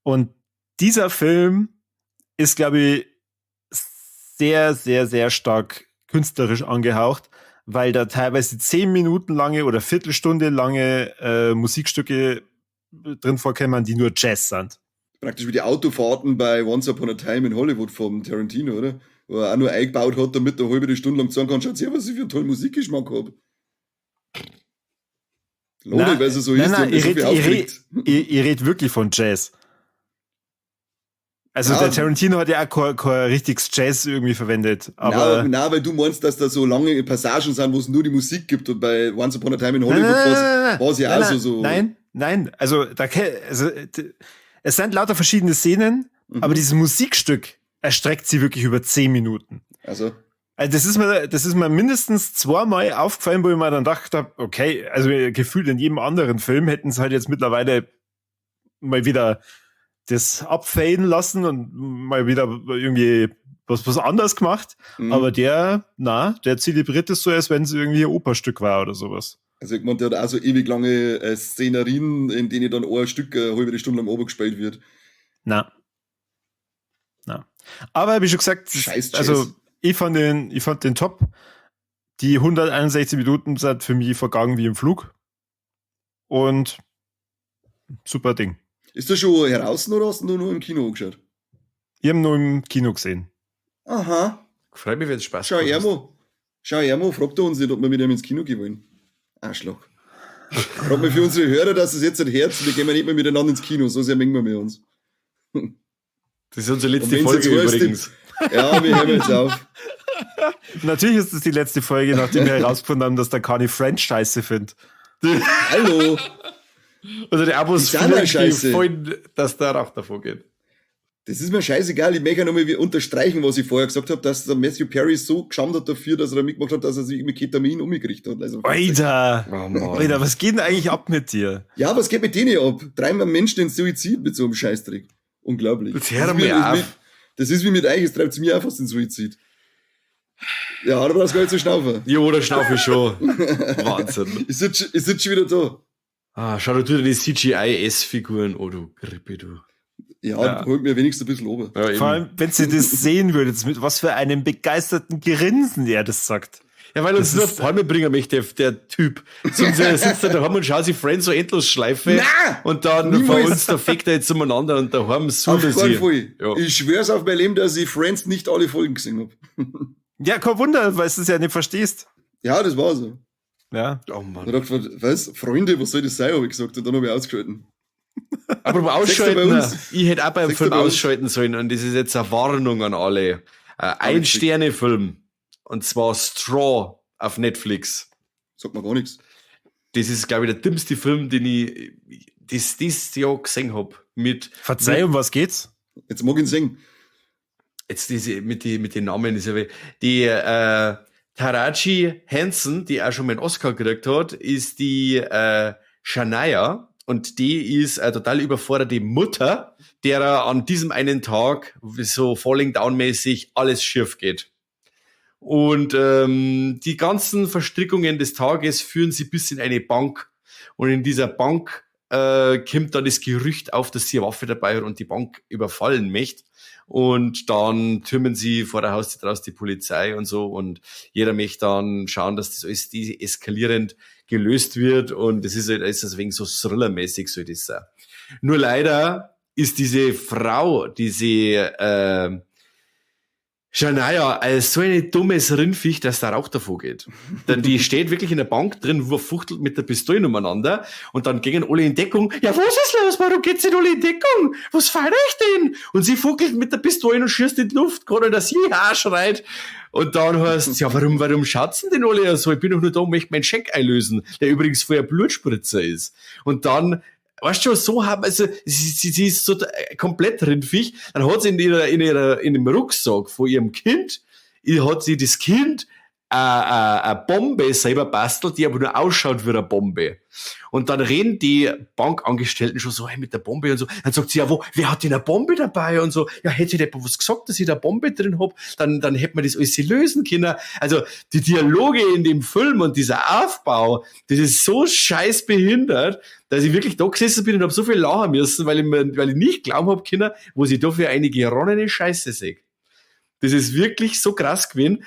Und dieser Film ist, glaube ich, sehr, sehr, sehr stark künstlerisch angehaucht, weil da teilweise 10 Minuten lange oder Viertelstunde lange Musikstücke drin vorkämen, die nur Jazz sind. Praktisch wie die Autofahrten bei Once Upon a Time in Hollywood vom Tarantino, oder? Wo er auch nur eingebaut hat, damit er halbe Stunde lang sagen kann, schaut her, was ich für einen tollen Musikgeschmack habe. Lohnt, weil es so ist. Nein, ich red wirklich von Jazz. Also ja, der Tarantino hat ja auch kein richtiges Jazz irgendwie verwendet. Aber nein, weil du meinst, dass da so lange Passagen sind, wo es nur die Musik gibt, und bei Once Upon a Time in Hollywood war es ja auch so. Nein, also es sind lauter verschiedene Szenen, aber dieses Musikstück erstreckt sie wirklich über 10 Minuten. Also das ist mir mindestens zweimal aufgefallen, wo ich mir dann gedacht habe, okay, also gefühlt in jedem anderen Film hätten sie halt jetzt mittlerweile mal wieder das abfaden lassen und mal wieder irgendwie was anderes gemacht. Mhm. Aber der zelebriert es so, als wenn es irgendwie ein Operstück war oder sowas. Also ich meine, der hat auch so ewig lange Szenerien, in denen dann ein Stück eine halbe Stunde lang oben gespielt wird. Na. Aber wie schon gesagt, Scheiß also ich fand den top. Die 161 Minuten sind für mich vergangen wie im Flug. Und super Ding. Ist das schon heraus oder hast du nur im Kino angeschaut? Ich habe nur im Kino gesehen. Aha. Freut mich, wenn es Spaß macht. Schau, Ermo, fragt er uns nicht, ob wir mit ihm ins Kino gehen wollen. Arschloch. Frag mal für unsere Hörer, dass es jetzt ein Herz, wir gehen ja nicht mehr miteinander ins Kino, so sehr mengen wir uns. Das ist unsere letzte Folge übrigens. Ja, wir hören jetzt auf. Natürlich ist es die letzte Folge, nachdem wir herausgefunden haben, dass der Kani French scheiße findet. Hallo! Also die Abos wollen, dass der Rauch davor geht. Das ist mir scheißegal. Ich möchte nochmal unterstreichen, was ich vorher gesagt habe, dass der Matthew Perry so geschammt hat dafür, dass er da mitgemacht hat, dass er sich mit Ketamin umgekriegt hat. Also, Alter! Oh, Alter, was geht denn eigentlich ab mit dir? Ja, was geht mit denen ab? Treiben wir Menschen in Suizid mit so einem Scheißdreck. Unglaublich. Das, hör mir auf. Das ist wie mit euch, es treibt mir auch fast in Suizid. Ja, aber das gar nicht so schnaufen. Jo, da schnaufe ich schon. Wahnsinn. Ich sitze schon wieder da. Ah, schau dir die CGI-S-Figuren, oh du Grippe, du. Ja, ja. Holt mir wenigstens ein bisschen oben. Ja, vor allem, wenn sie das sehen würdet, mit was für einem begeisterten Grinsen er das sagt. Ja, weil uns nur auf Palme bringen möchte, der Typ. Sonst sitzt er daheim und schaut sich Friends so endlos Schleife. Nein! Und dann von uns, da fegt er jetzt umeinander und daheim sucht er sie. Fall. Ja. Ich schwör's auf mein Leben, dass ich Friends nicht alle Folgen gesehen hab. Ja, kein Wunder, weil du es ja nicht verstehst. Ja, das war so. Ja. Oh Mann. Da dachte ich, was? Freunde, was soll das sein, hab ich gesagt. Und dann hab ich ausgeschalten. Aber ausschalten, ich hätte auch beim Film ausschalten sollen und das ist jetzt eine Warnung an alle. Ein Sterne-Film. Und zwar Straw auf Netflix. Sagt mir gar nichts. Das ist, glaube ich, der dümmste Film, den ich das Jahr gesehen hab. Mit, Verzeih, um was geht's? Jetzt mag ich ihn singen. Jetzt diese, mit den Namen ist ja, die, Taraji Henson, die auch schon mal einen Oscar gekriegt hat, ist die, Shania. Und die ist eine total überforderte Mutter, derer an diesem einen Tag so Falling Down mäßig alles schief geht. Und die ganzen Verstrickungen des Tages führen sie bis in eine Bank. Und in dieser Bank kommt dann das Gerücht auf, dass sie eine Waffe dabei hat und die Bank überfallen möchte. Und dann türmen sie vor der Haustür draus die Polizei und so. Und jeder möchte dann schauen, dass das alles deeskalierend gelöst wird. Und das ist halt alles deswegen so thrillermäßig soll das sein. Nur leider ist diese Frau, diese Shania, als so eine dummes Rindviech, dass der Rauch davor geht. Denn die steht wirklich in der Bank drin, fuchtelt mit der Pistole umeinander und dann gingen alle in Deckung. Ja, was ist los? Warum geht's denn alle in Deckung? Was feiert euch denn? Und sie fuchtelt mit der Pistole und schießt in die Luft, gerade dass sie ja schreit. Und dann heißt ja, warum schaut's denn alle so? Ich bin doch nur da und möchte meinen Scheck einlösen, der übrigens vorher Blutspritzer ist. Und dann weißt du, so haben, also, sie ist so komplett rindviech. Dann hat sie in dem Rucksack von ihrem Kind, hat sie das Kind, eine Bombe selber bastelt, die aber nur ausschaut wie eine Bombe. Und dann reden die Bankangestellten schon so, hey, mit der Bombe und so. Dann sagt sie, ja, wer hat denn eine Bombe dabei und so? Ja, hätte ich jemand was gesagt, dass ich da eine Bombe drin hab, dann hätte man das alles lösen können. Also, die Dialoge in dem Film und dieser Aufbau, das ist so scheiß behindert, dass ich wirklich da gesessen bin und hab so viel lachen müssen, weil ich nicht glauben hab können, wo sie da für eine geronnene Scheiße sehe. Das ist wirklich so krass gewesen,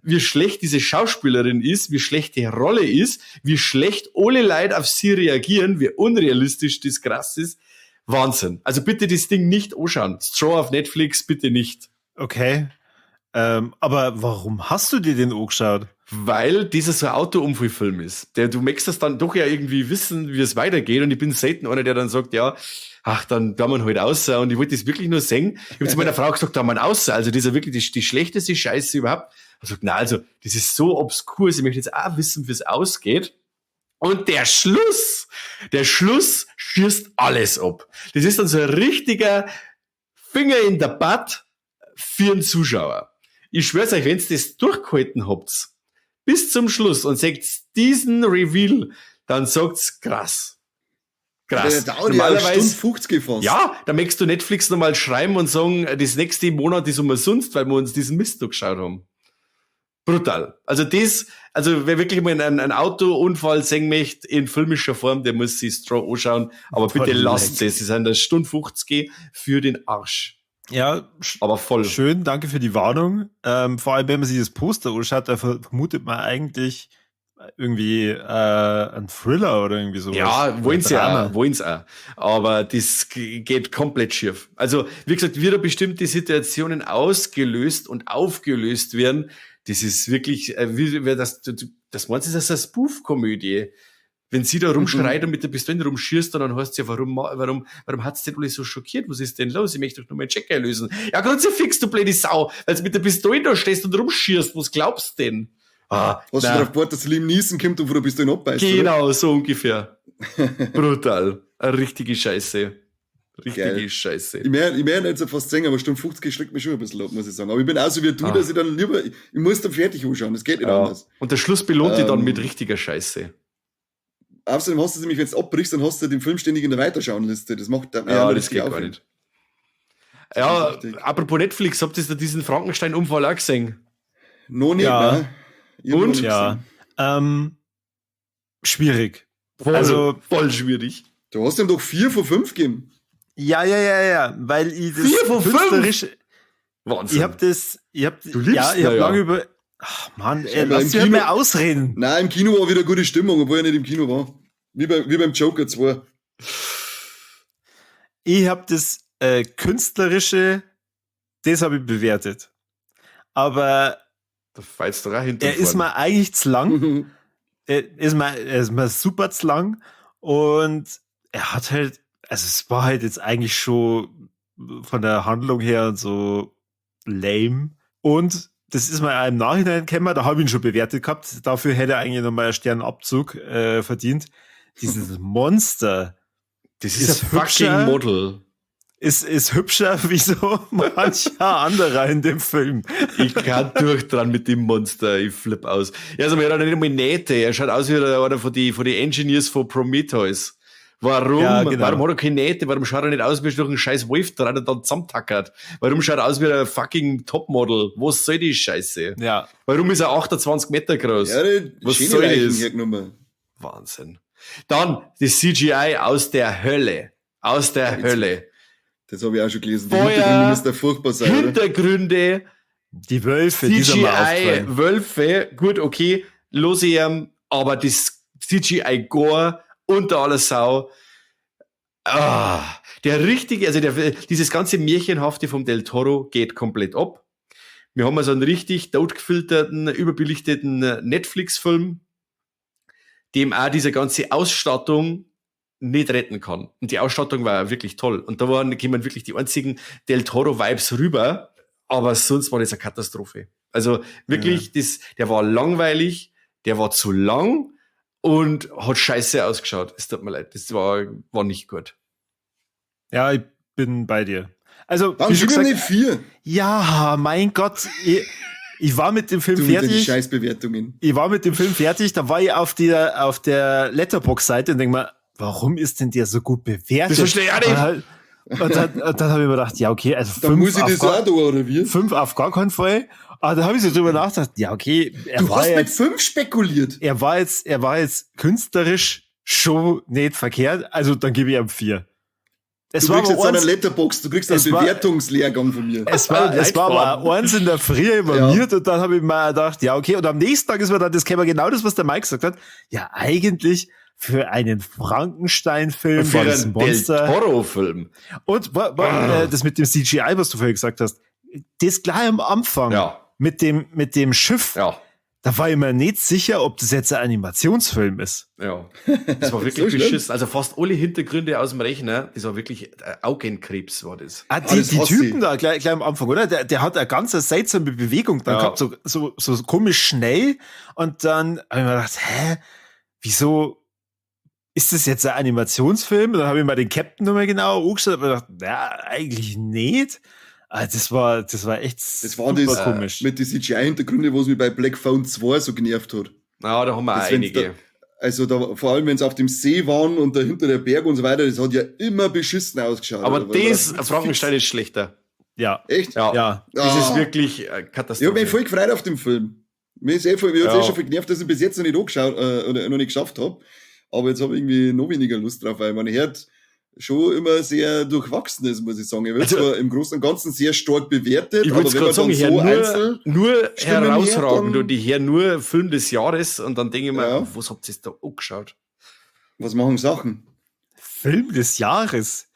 wie schlecht diese Schauspielerin ist, wie schlecht die Rolle ist, wie schlecht alle Leute auf sie reagieren, wie unrealistisch das krass ist. Wahnsinn. Also bitte das Ding nicht anschauen. Straw auf Netflix, bitte nicht. Okay. Aber warum hast du dir den angeschaut? Weil dieser so ein Autounfallfilm ist. Du möchtest das dann doch ja irgendwie wissen, wie es weitergeht. Und ich bin selten einer, der dann sagt, ja, ach, dann da man halt außer. Und ich wollte das wirklich nur sehen. Ich habe zu meiner Frau gesagt, da man außer. Also das ist ja wirklich die schlechteste Scheiße überhaupt. Ich sag, na, also, das ist so obskur. Ich möchte jetzt auch wissen, wie es ausgeht. Und der Schluss schießt alles ab. Das ist dann so ein richtiger Finger in der Butt für den Zuschauer. Ich schwör's euch, wenn's das durchgehalten habt, bis zum Schluss und seht diesen Reveal, dann sagt's krass. Krass. Der dauert normalerweise ja 50 fast. Ja, da möchtest du Netflix nochmal schreiben und sagen, das nächste Monat ist umsonst, weil wir uns diesen Mist durchgeschaut haben. Brutal. Also wer wirklich mal einen Autounfall sehen möchte in filmischer Form, der muss sich Straw anschauen. Aber bitte lasst es. Es sind eine Stunde 50 für den Arsch. Ja, aber voll. Schön, danke für die Warnung. Vor allem, wenn man sich das Poster anschaut, da vermutet man eigentlich irgendwie ein Thriller oder irgendwie sowas. Ja, wollen sie auch. Aber das geht komplett schief. Also, wie gesagt, wie da bestimmte Situationen ausgelöst und aufgelöst werden, das ist wirklich, das meinst du, das ist eine Spoof-Komödie. Wenn sie da rumschreit und mit der Pistole rumschießt, dann heißt es ja, warum hat's denn alle so schockiert? Was ist denn los? Ich möchte doch nur meinen Check einlösen. Ja, Kruzifix, du blöde Sau, weil du mit der Pistole da stehst und rumschießt. Was glaubst du denn? Ah, hast du darauf gewartet, dass Liam Neeson kommt und von der Pistole abbeißt? Genau, oder? So ungefähr. Brutal. Eine richtige Scheiße. Richtige Geil. Scheiße. Ich möchte nicht so fast sagen, aber Stunde 50 schreckt mich schon ein bisschen ab, muss ich sagen. Aber ich bin auch so wie du, dass ich dann lieber, ich muss dann fertig anschauen, das geht nicht anders. Und der Schluss belohnt dich dann mit richtiger Scheiße. Außerdem hast du nämlich, wenn du abbrichst, dann hast du den Film ständig in der Weiterschauenliste. Das macht dann ja, das geht gar nicht. Ja, apropos Netflix, habt ihr da diesen Frankenstein-Unfall auch gesehen? Noch nicht, ja. Ne? Und? Ja. Schwierig. Voll, Also- voll schwierig. Du hast ihm doch 4 von 5 gegeben. Ja, weil ich das 4 von 5? künstlerisch, Wahnsinn. ich hab das, ich hab, Du liebst ja, ich hab ihn ja. lange über, ach Mann, ey, Scheinbar lass im mich Kino- mal ausreden. Nein, im Kino war wieder gute Stimmung, obwohl er nicht im Kino war. Wie beim Joker 2. Ich hab das künstlerische, das hab ich bewertet. Aber da fällst du auch hinter er ist mir eigentlich zu lang. Er ist mir super zu lang. Und er hat halt, also es war halt jetzt eigentlich schon von der Handlung her und so lame. Und das ist mir auch im Nachhinein gekommen, da habe ich ihn schon bewertet gehabt. Dafür hätte er eigentlich nochmal einen Sternabzug verdient. Dieses Monster Das ist, ist ein fucking hübscher. Model. ist hübscher wie so mancher anderer in dem Film. Ich kann durch dran mit dem Monster. Ich flipp aus. Ja, also, er hat nicht einmal Nähte. Er schaut aus wie einer von die Engineers von Prometheus. Warum? Ja, genau. Warum hat er keine Nähte? Warum schaut er nicht aus wie durch einen scheiß Wolf dran und dann zusammentackert? Warum schaut er aus wie ein fucking Topmodel? Was soll die Scheiße? Ja. Warum ist er 28 Meter groß? Ja, die Was schöne soll Leichen das? hergenommen. Wahnsinn. Dann das CGI aus der Hölle. Aus der Hölle. Das habe ich auch schon gelesen. Die Feuer, Hintergründe müssen da furchtbar sein, oder? Hintergründe, Die Wölfe, die sind mir CGI, aufgefallen. Wölfe, gut, okay, los ihm, aber das CGI Gore unter aller Sau. Ah, der richtige, also dieses ganze Märchenhafte vom Del Toro geht komplett ab. Wir haben also einen richtig totgefilterten, überbelichteten Netflix-Film, dem auch diese ganze Ausstattung nicht retten kann. Und die Ausstattung war wirklich toll. Und da kamen wirklich die einzigen Del Toro-Vibes rüber. Aber sonst war das eine Katastrophe. Also wirklich, der war langweilig, der war zu lang und hat scheiße ausgeschaut. Es tut mir leid, das war nicht gut. Ja, ich bin bei dir. Also, Warum wie schon gib ihm gesagt, nicht 4? ja, mein Gott, ich war mit dem Film Du mit deinen fertig. Scheißbewertungen. Ich war mit dem Film fertig, da war ich auf der Letterboxd-Seite und denk mir, warum ist denn der so gut bewertet? Das verstehe ich auch nicht. Und dann habe ich mir gedacht, ja, okay, also Dann 5 muss ich auf, das gar, auch da, oder wie? 5 auf gar keinen Fall. Aber da habe ich so drüber nachgedacht, ja, okay, er Du war hast mit jetzt, 5 spekuliert. er war jetzt künstlerisch schon nicht verkehrt, also dann gebe ich ihm 4. Es Du war kriegst aber jetzt einen eins, Letterboxd, du kriegst einen Bewertungslehrgang von mir. es war aber eins in der Früh informiert und dann habe ich mir gedacht, ja, okay, und am nächsten Tag ist mir dann das käme genau das, was der Mike gesagt hat. Ja, eigentlich für einen Frankenstein-Film Für war das ein einen Monster. Del Toro-Film. Und das mit dem CGI, was du vorher gesagt hast, das gleich am Anfang Ja. mit dem Schiff, Ja. da war ich mir nicht sicher, ob das jetzt ein Animationsfilm ist. Ja, das war wirklich So schlimm. beschissen. Also fast alle Hintergründe aus dem Rechner, das war wirklich Augenkrebs war das. Ah, Ah, das die hasse Typen ich. da gleich am Anfang, oder? Der hat eine ganz seltsame Bewegung dann Ja. gehabt, so komisch schnell. Und dann habe ich mir gedacht, hä, wieso ist das jetzt ein Animationsfilm? Und dann habe ich mal den Captain nochmal genau angeschaut und mir gedacht, na, eigentlich nicht. Ah, das war echt Das war super das komisch. mit den CGI-Hintergründen, was mich bei Black Phone 2 so genervt hat. Na, da haben wir Das, auch wenn's einige. Also da, vor allem, wenn sie auf dem See waren und dahinter der Berg und so weiter, das hat ja immer beschissen ausgeschaut. Aber Oder? Weil das, da- Frankenstein ist schlechter. Ja. Echt? Ja. Ja. Das Ah. ist wirklich Ich hab Katastrophe. mich voll gefreut auf den Film. Mir ist eh voll, mir hat's Ja. eh schon voll genervt, dass ich bis jetzt noch nicht angeschaut, oder noch nicht geschafft hab. Aber jetzt hab ich irgendwie noch weniger Lust drauf, weil man hört schon immer sehr durchwachsen ist, muss ich sagen. Er wird Also- zwar im Großen und Ganzen sehr stark bewertet, Ich aber wollte wenn gerade man sagen, dann ich höre so einzeln, nur Stimmen herausragend hört, dann- und ich höre nur Film des Jahres und dann denke ich mir, Ja. was habt ihr da angeschaut? was machen Sachen? Film des Jahres.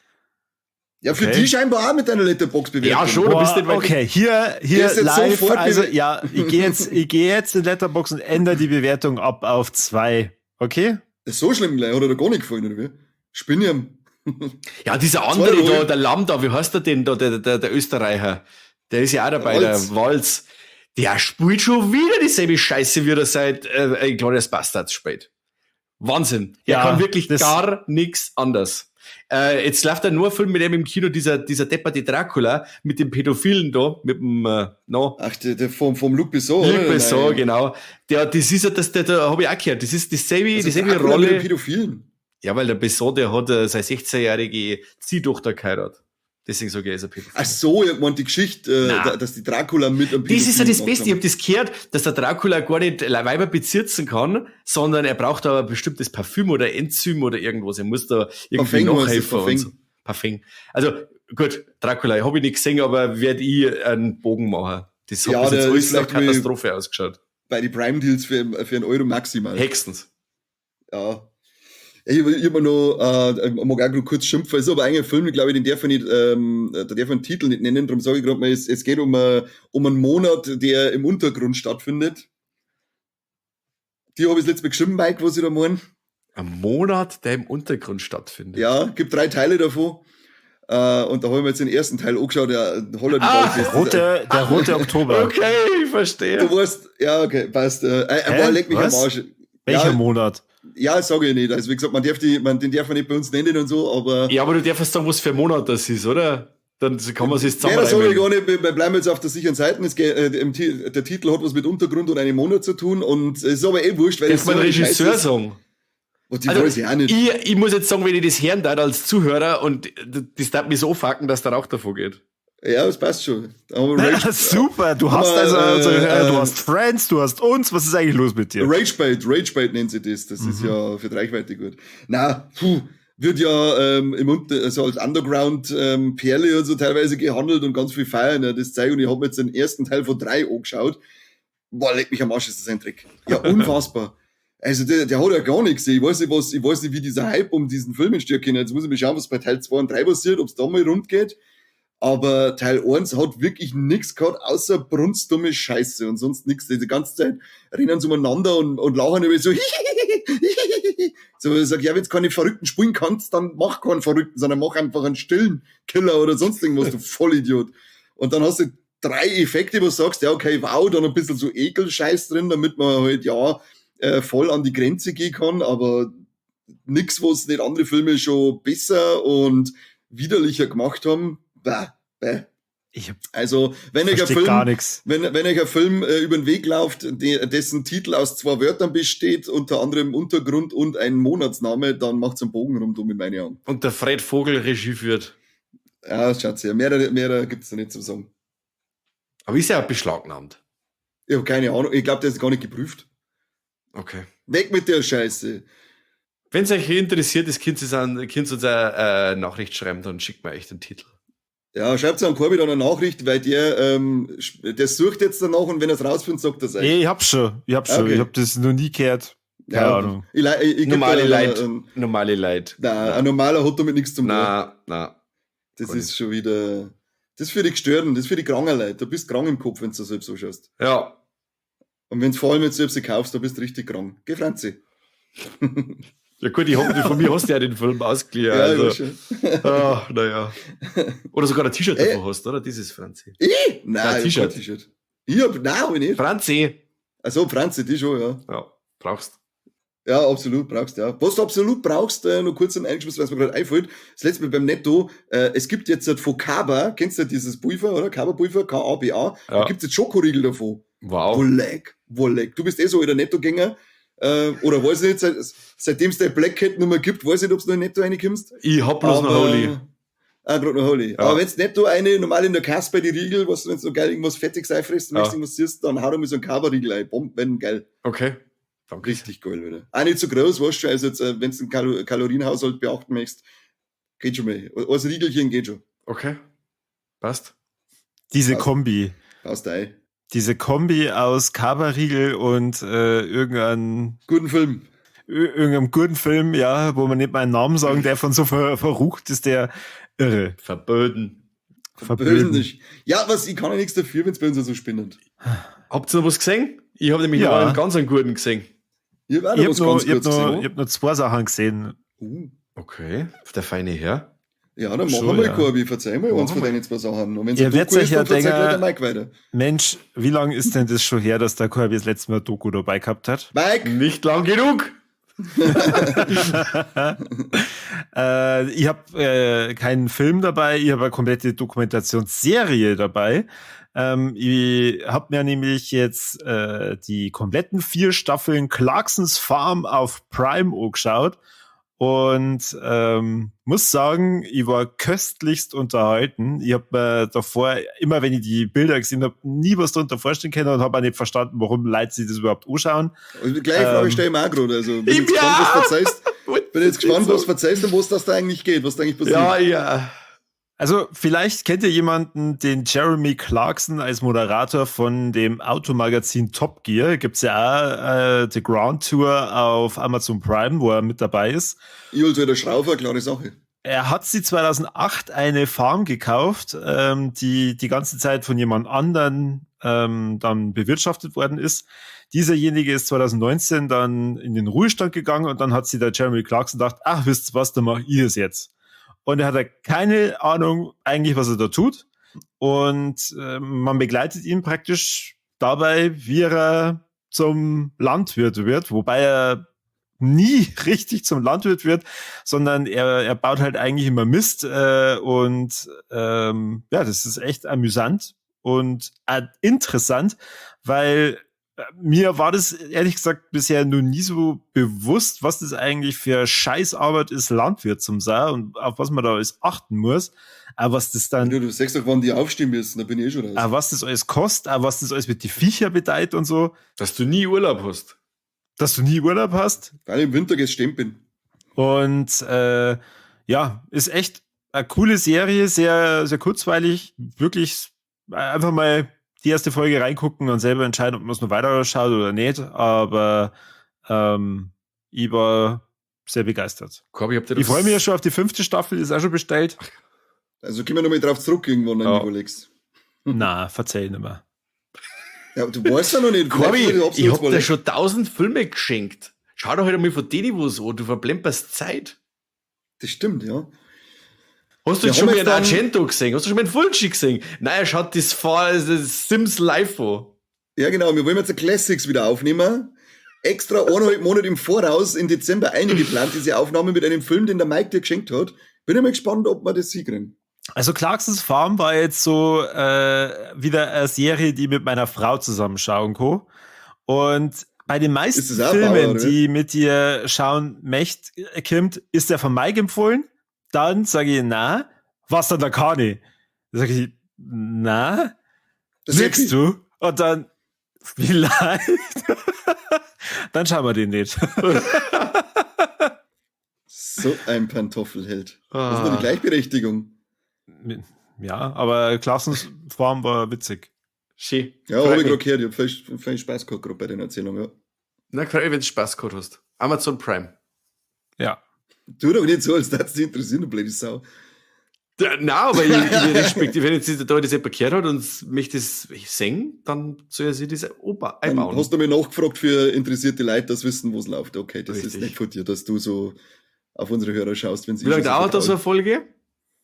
Ja, für Okay. die scheinbar auch mit deiner Letterboxd-Bewertung. Ja, schon, du bist nicht weit okay, hier Gehst jetzt live. sofort Also, ja, ich gehe jetzt in Letterboxd und ändere die Bewertung ab auf 2. Okay? Ist so schlimm gleich, hat er da gar nicht gefallen, oder wie? Spinn ihm. Ja, dieser andere Zwei da, Rollen. der Lambda, wie heißt der denn da, der Österreicher? Der ist ja auch dabei, Der Walz. der Walz. Der spielt schon wieder dieselbe Scheiße, wie er seit Inglourious Basterds spielt. Wahnsinn. Der Ja, kann wirklich das- gar nichts anders. Jetzt läuft da nur ein Film mit dem im Kino, dieser depperte Dracula, mit dem Pädophilen da, mit dem, no. Ach, der vom Luc Besson, Luc oder? Besson, Nein. genau. Der, das ist ja, das, der, da habe ich auch gehört, das ist dieselbe, Also dieselbe Dracula mit Rolle. dem Pädophilen. Ja, weil der Besson, der hat seine 16-jährige Ziehtochter geheiratet. Deswegen sage ich, er ist ein Pädophile. Ach so, ich meinte die Geschichte, dass die Dracula mit einem Pädophilen. Das ist ja das Beste. Ich habe das gehört, dass der Dracula gar nicht Weiber bezirzen kann, sondern er braucht da ein bestimmtes Parfüm oder Enzym oder irgendwas. Er muss da irgendwie nachhelfen. Parfum. So. Parfum. Also gut, Dracula, habe ich nicht gesehen, aber werde ich einen Bogen machen. Das hat ja, bis jetzt alles nach Katastrophe ausgeschaut. Bei den Prime Deals für einen Euro maximal. Hextens. Ja. Ich hab mir noch, mag auch noch kurz schimpfen, es ist aber eigentlich ein Film, glaube ich, den darf ich nicht, da darf ich einen Titel nicht nennen, darum sage ich gerade mal, es geht um einen Monat, der im Untergrund stattfindet. Die habe ich das letzte Mal geschrieben, Mike, was ich da meine. Ein Monat, der im Untergrund stattfindet. Ja, gibt 3 Teile davon. Und da haben wir jetzt den ersten Teil angeschaut, der Holland. Der rote Oktober. Okay, ich verstehe. Du weißt, ja, okay, passt. Leck mich am Arsch. Welcher Monat? Ja, sage ich nicht. Also wie gesagt, den darf man nicht bei uns nennen und so, aber. Ja, aber du darfst sagen, was für ein Monat das ist, oder? Dann kann man sich zusammenreimen. Ja, das sage ich gar nicht. Wir bleiben jetzt auf der sicheren Seite. Es geht, der Titel hat was mit Untergrund und einem Monat zu tun und es ist aber eh wurscht, weil darf man so Regisseur sagen? Und die also, weiß ich auch nicht. Ich muss jetzt sagen, wenn ich das hören darf als Zuhörer und das darf mich so fucken, dass der Rauch davor geht. Ja, das passt schon. Rage, super, du hast also du hast Friends, du hast uns, was ist eigentlich los mit dir? Ragebait nennt sie das, das ist ja für die Reichweite gut. Na, wird ja also als Underground Perle und so teilweise gehandelt und ganz viel feiern, ja, das zeigt, und ich habe mir jetzt den ersten Teil von 3 angeschaut. Boah, leck mich am Arsch, ist das ein Dreck. Ja, unfassbar. Also der hat ja gar nichts. Ich weiß nicht, wie dieser Hype um diesen Film entsteht kann. Jetzt muss ich mal schauen, was bei Teil 2 und 3 passiert, ob es da mal rund geht. Aber Teil 1 hat wirklich nichts gehabt, außer brunstdumme Scheiße und sonst nichts. Die ganze Zeit rennen sie umeinander und lachen über so, so, ich sag, ja, wenn du keine Verrückten spielen kannst, dann mach keinen Verrückten, sondern mach einfach einen stillen Killer oder sonst irgendwas, du Vollidiot. Und dann hast du 3 Effekte, wo du sagst, ja, okay, wow, dann ein bisschen so Ekelscheiß drin, damit man halt, ja, voll an die Grenze gehen kann, aber nix, was nicht andere Filme schon besser und widerlicher gemacht haben. Bäh, bäh. Also, wenn euch ein Film, gar nix. wenn euch ein Film über den Weg läuft, dessen Titel aus 2 Wörtern besteht, unter anderem Untergrund und ein Monatsname, dann macht's einen Bogen rundum in meine Augen. Und der Fred Vogel Regie führt. Ja, schaut ja. Mehr gibt's da nicht zu sagen. Aber ist ja auch beschlagnahmt. Ich habe keine Ahnung. Ich glaube, der ist gar nicht geprüft. Okay. Weg mit der Scheiße. Wenn es euch interessiert ist, könnt ihr uns eine Nachricht schreiben, dann schickt mir euch den Titel. Ja, schreibt an Corby dann eine Nachricht, weil der sucht jetzt danach und wenn er es rausfindet, sagt er es euch. Nee, ich hab's schon. Okay. Ich hab das noch nie gehört. Keine Ahnung. Ich normale Leid. Normale Leid. Nein, ein normaler hat damit nichts zu tun. Na. Das ist schon wieder. Das ist für die Gestörten, das ist für die kranken Leute. Du bist krank im Kopf, wenn du das selbst so schaust. Ja. Und wenn du vor allem jetzt selbst kaufst, da bist du richtig krank. Geh, Franzi. Ja gut, ich hoffe, von mir hast du ja den Film ausgeliehen. Ja, also. Schon. Ah, naja. Oder sogar ein T-Shirt davon hast, oder? Dieses Franzi. Ich? Nein, ich hab kein T-Shirt. Nein, hab ich nicht. Franzi. Also Franzi, die schon, ja. Ja, brauchst. Ja, absolut, brauchst, ja. Was du absolut brauchst, noch kurz eingeschmissen, weil es mir gerade einfällt, das letzte Mal beim Netto, es gibt jetzt von Kaba, kennst du dieses Pulver, oder? Kaba-Pulver, K-A-B-A, ja. Da gibt's jetzt Schokoriegel davon. Wow. Wolleck. Du bist eh so der Nettogänger. Oder weiß ich nicht, seitdem es der Black Cat nicht mehr gibt, weiß ich nicht, ob du noch in Netto reinkommst. Ich hab bloß noch Holy. Ah, grad noch Holy. Ja. Aber wenn's Netto eine, normal in der Kasse bei die Riegel, was, wenn's noch geil irgendwas Fettiges einfrisst, ja. Irgendwas siehst, dann hau du mir so einen Kaba-Riegel ein. Bomben, geil. Okay. Danke. Richtig geil, wieder. Auch nicht so groß, weißt du, also jetzt, wenn's einen Kalorienhaushalt beachten möchtest, geht schon mal. Als Riegelchen geht schon. Okay. Passt. Diese passt. Kombi. Passt ein. Diese Kombi aus Kaba-Riegel und irgendeinem guten Film. Irgendeinem guten Film, ja, wo man nicht meinen Namen sagen darf und so verrucht ist der irre. Verböten. Verböten. Ja, was, ich kann ja nichts dafür, wenn es bei uns so spinnt. Habt ihr noch was gesehen? Ich habe nämlich noch einen ganz einen guten gesehen. Ich habe hab nur 2 Sachen gesehen. Okay, der feine Herr. Ja, dann machen wir mal, Corby, verzeih mal uns von deinen 2 Sachen. Und wenn's ihr werdet euch ja denken, der Mike weiter. Mensch, wie lange ist denn das schon her, dass der Corby das letzte Mal Doku dabei gehabt hat? Mike! Nicht lang genug! Ich habe keinen Film dabei, ich habe eine komplette Dokumentationsserie dabei. Ich habe mir nämlich jetzt die kompletten 4 Staffeln Clarksons Farm auf Prime angeschaut. Und muss sagen, ich war köstlichst unterhalten. Ich habe mir davor, immer wenn ich die Bilder gesehen habe, nie was darunter vorstellen können und habe auch nicht verstanden, warum Leute sich das überhaupt anschauen. Also, gleiche Frage stelle ich mir auch gerade. Also, bin jetzt gespannt, was verzeihst. Bin jetzt gespannt, was verzeihst und was das da eigentlich geht, was da eigentlich passiert. Ja, ja. Also vielleicht kennt ihr jemanden, den Jeremy Clarkson als Moderator von dem Automagazin Top Gear. Gibt's ja auch The Grand Tour auf Amazon Prime, wo er mit dabei ist. Ich als der Schraufer, klare Sache. Er hat sie 2008 eine Farm gekauft, die die ganze Zeit von jemand anderen dann bewirtschaftet worden ist. Dieserjenige ist 2019 dann in den Ruhestand gegangen und dann hat sie der Jeremy Clarkson gedacht, ach, wisst ihr was, dann mach ich es jetzt. Und er hat keine Ahnung eigentlich, was er da tut. Und man begleitet ihn praktisch dabei, wie er zum Landwirt wird, wobei er nie richtig zum Landwirt wird, sondern er baut halt eigentlich immer Mist. Und ja, das ist echt amüsant und interessant, weil mir war das ehrlich gesagt bisher nur nie so bewusst, was das eigentlich für Scheißarbeit ist, Landwirt zum sein und auf was man da alles achten muss. Aber was das dann. Du sagst doch, wann die aufstehen müssen, da bin ich eh schon raus. Aber was das alles kostet, aber was das alles mit die Viecher bedeutet und so. Dass du nie Urlaub hast. Dass du nie Urlaub hast. Weil ich im Winter gestemmt bin. Und ja, ist echt eine coole Serie, sehr, sehr kurzweilig. Wirklich einfach mal die erste Folge reingucken und selber entscheiden, ob man es noch weiter schaut oder nicht. Aber ich war sehr begeistert. Corby, ich freue mich ja schon auf die 5. Staffel, ist auch schon bestellt. Also können wir nochmal drauf zurück irgendwann, wenn du überlegst. Na, verzeih nicht mehr. Ja, du weißt ja noch nicht. Corby, ich hab dir schon 1000 Filme geschenkt. Schau doch heute mal von denen was an, du verplemperst Zeit. Das stimmt, ja. Hast du jetzt schon mal einen Argento gesehen? Hast du schon mal einen Fulci gesehen? Nein, er schaut das Sims Live an. Ja, genau. Wir wollen jetzt die Classics wieder aufnehmen. Extra 1,5 Monate im Voraus, im Dezember eingeplant, diese Aufnahme mit einem Film, den der Mike dir geschenkt hat. Bin ich mal gespannt, ob wir das hinkriegen. Also Clarksons Farm war jetzt so wieder eine Serie, die mit meiner Frau zusammenschauen kann. Und bei den meisten Filmen, Bauer, die mit dir schauen möchte, kommt, ist der von Mike empfohlen. Dann sage ich, na, was dann der Kani? Dann sage ich, na, wirkst du? Und dann, vielleicht. Dann schauen wir den nicht. So ein Pantoffelheld. Das ist nur die Gleichberechtigung. Ja, aber Clarksons Farm war witzig. Schön. Ja, habe ich gerade gehört. Ich habe viel Spaß gehabt gerade bei den Erzählungen. Ja. Na, klar, wenn du Spaß gehabt hast. Amazon Prime. Ja. Tu doch nicht so, als würde es dich interessieren, du blöde Sau. Ja, nein, aber ich respektive, wenn jetzt da das jemand gehört hat und möchte es sehen, dann soll er sich das einbauen. Hast du mir nachgefragt für interessierte Leute, das wissen, wo es läuft. Okay, das Richtig. Ist nicht von dir, dass du so auf unsere Hörer schaust, wenn sie. Wie lange dauert das so eine Folge?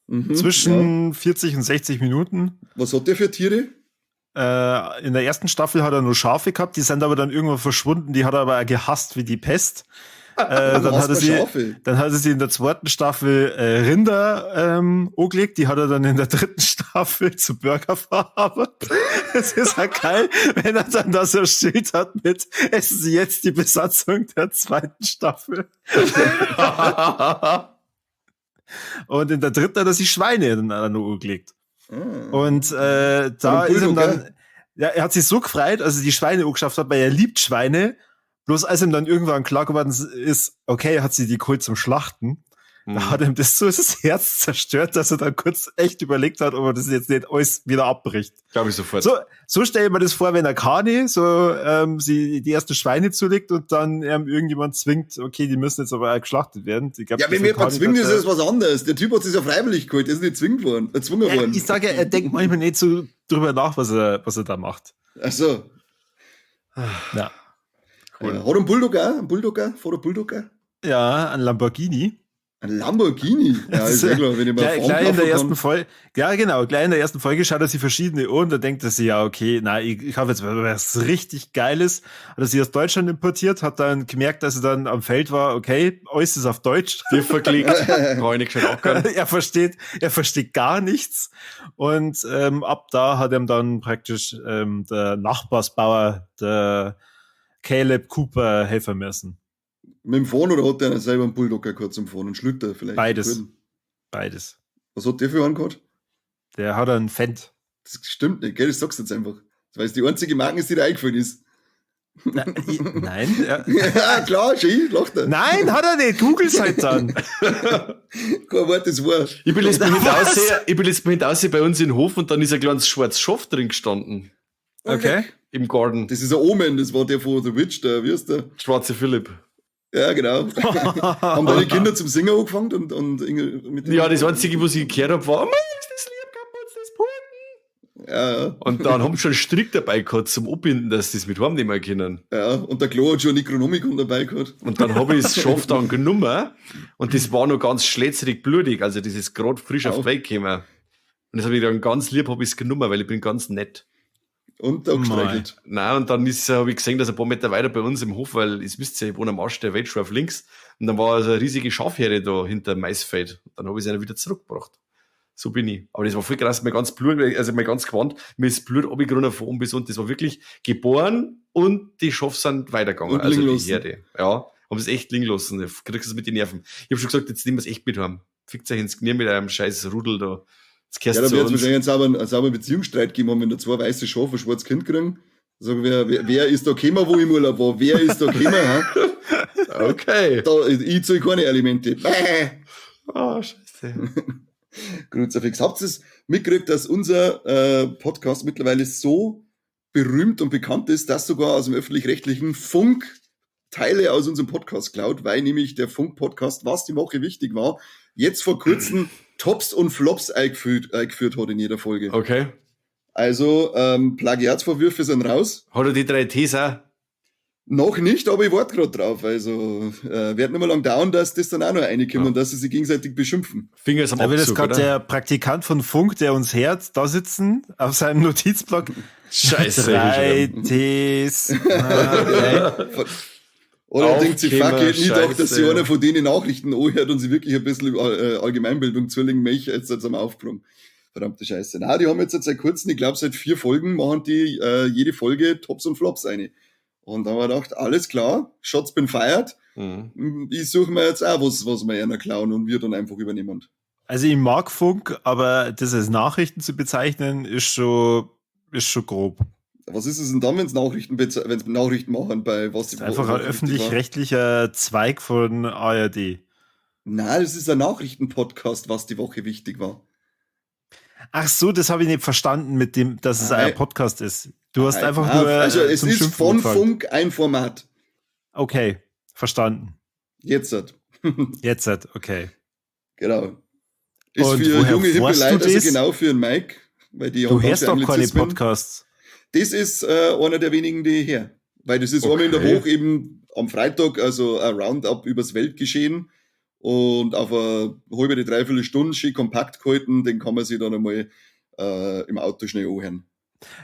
Mhm, Zwischen 40 und 60 Minuten. Was hat der für Tiere? In der ersten Staffel hat er nur Schafe gehabt, die sind aber dann irgendwann verschwunden, die hat er aber gehasst wie die Pest. Dann hat er sie in der zweiten Staffel Rinder angelegt, die hat er dann in der dritten Staffel zu Burger verarbeitet. Es ist halt geil, wenn er dann da so ein Schild hat mit essen Sie jetzt die Besatzung der zweiten Staffel. Und in der dritten hat er sich Schweine dann noch angelegt. Und da ist ihm dann, ja, er hat sich so gefreut, als er die Schweine angeschafft hat, weil er liebt Schweine. Bloß als ihm dann irgendwann klar geworden ist, okay, er hat sie die geholt zum Schlachten, da hat ihm das so das Herz zerstört, dass er dann kurz echt überlegt hat, ob er das jetzt nicht alles wieder abbricht. Glaube ich sofort. So stelle ich mir das vor, wenn er Kani so sie die ersten Schweine zulegt und dann irgendjemand zwingt, okay, die müssen jetzt aber auch geschlachtet werden. Ich glaub, ja, wenn mir jemand zwingt, ist das was anderes. Der Typ hat sich ja freiwillig geholt, der ist nicht gezwungen worden. Ja, ich sage ja, er denkt manchmal nicht so drüber nach, was er da macht. Ach so. Ja. Cool. Hat er einen Bulldog auch? Ein Bulldog auch? Vor der Bulldog auch? Ja, ein Lamborghini. Ein Lamborghini? Ja, ist ja klar, wenn ich mal gleich in der ersten Folge, ja genau, gleich in der ersten Folge schaut er sich verschiedene an und da denkt er sich, ja, okay, na, ich kaufe jetzt was richtig Geiles. Hat er sie aus Deutschland importiert, hat dann gemerkt, dass er dann am Feld war, okay, alles ist auf Deutsch. Die verklickt. Er versteht gar nichts. Und ab da hat ihm dann praktisch der Nachbarsbauer, der Caleb Cooper, helfen müssen. Mit dem Fahren oder hat der selber einen Bulldog gehabt zum Fahren? Einen Schlüter vielleicht? Beides. Beides. Was hat der für einen gehabt? Der hat einen Fendt. Das stimmt nicht, gell? Das sagst du jetzt einfach. Weil es die einzige Marke ist, die da eingefallen ist. Nein. Ja. Ja, klar, schön, lacht er. Nein, hat er nicht. Google's halt dann. Kein Wort ist wahr. Ich bin jetzt mit aussehen bei uns im Hof und dann ist ein kleines schwarzes Schaf drin gestanden. Okay. Im Garten. Das ist ein Omen, das war der von The Witch, der, wie ist der? Schwarze Philipp. Ja, genau. Haben deine Kinder zum Singen angefangen und mit Ja, das Einzige, was ich gehört habe, war, oh Mann, ist das lieb, kann man uns das halten? Ja, ja. Und dann haben sie schon einen Strick dabei gehabt zum Abbinden, dass sie das mit heimnehmen können. Ja, und der Klo hat schon Necronomicon dabei gehabt. Und dann habe ich das Schaf dann genommen und das war noch ganz schlätzrig blutig, also das ist gerade frisch auf die Welt gekommen. Und das habe ich dann ganz lieb hab ich's genommen, weil ich bin ganz nett. Und auch gestreichelt. Nein, und dann habe ich gesehen, dass ein paar Meter weiter bei uns im Hof, weil es wisst ihr, ich wohne am Arsch der Welt, schon auf links. Und dann war also eine riesige Schafherde da hinter dem Maisfeld. Und dann habe ich sie wieder zurückgebracht. So bin ich. Aber das war voll krass, mein ganz Blut, also mein ganz Gewand, mir ist Blut runtergerunnen von oben bis unten. Das war wirklich geboren und die Schafe sind weitergegangen. Und also die Herde. Ja, haben es echt liegen lassen. Du kriegst es mit den Nerven. Ich habe schon gesagt, jetzt nehmen wir es echt mit heim. Fickt euch ins Knie mit eurem scheiß Rudel da. Ja, da wird es wahrscheinlich einen sauberen Beziehungsstreit geben, wenn da zwei weiße Schafe ein schwarzes Kind kriegen. Sagen wir, wer ist da gekommen, wo ich im Urlaub war? Wer ist da gekommen? Ha? Okay. Da, ich zahle keine Alimente. Oh, scheiße. Kruzifix. Habt ihr es mitgekriegt, dass unser Podcast mittlerweile so berühmt und bekannt ist, dass sogar aus dem öffentlich-rechtlichen Funk Teile aus unserem Podcast klaut, weil nämlich der Funk-Podcast, was die Woche wichtig war, jetzt vor kurzem Tops und Flops eingeführt hat in jeder Folge. Okay. Also, Plagiatsvorwürfe sind raus. Hat er die 3 Ts auch? Noch nicht, aber ich warte gerade drauf. Also, wird nicht mehr lang dauern, dass das dann auch noch reinkommt und dass sie sich gegenseitig beschimpfen. Finger ist am Da wird jetzt Abzug, gerade oder? der Praktikant von Funk, der uns hört, da sitzen, auf seinem Notizblock. Scheiße. 3 Ts. Okay. Oder er denkt sich, fuck, ich hätte nie gedacht, dass sich Scheiße. einer von denen Nachrichten anhört und sich wirklich ein bisschen Allgemeinbildung zulegen möchte, jetzt am Aufprung. Verdammte Scheiße. Na, die haben jetzt seit kurzem, ich glaube seit 4 Folgen, machen die jede Folge Tops und Flops eine. Und da haben wir gedacht, alles klar, Shots been fired. Mhm. Ich suche mir jetzt auch was, was wir einer klauen und wir dann einfach übernehmen. Also ich mag Funk, aber das als Nachrichten zu bezeichnen, ist schon grob. Was ist es denn dann, wenn's Nachrichten machen bei was? Das ist einfach ein öffentlich-rechtlicher Zweig von ARD. Nein, das ist ein Nachrichtenpodcast, was die Woche wichtig war. Ach so, das habe ich nicht verstanden mit dem, dass es ein Podcast ist. Du hast einfach nur also es zum ist Schimpfen von angefangen. Funk ein Format. Okay, verstanden. Jetzt hat. Jetzt hat, okay. Genau. Ist Und für woher junge, hippe weißt du Leute, also das? genau für den Mike. Weil die Du haben hörst ganze doch keine Anglizismen. Podcasts. Das ist einer der wenigen, die ich höre. Weil das ist einmal in der Okay. Woche eben am Freitag, also ein Roundup übers Weltgeschehen und auf eine halbe, dreiviertel Stunde schön kompakt gehalten, den kann man sich dann einmal im Auto schnell anhören.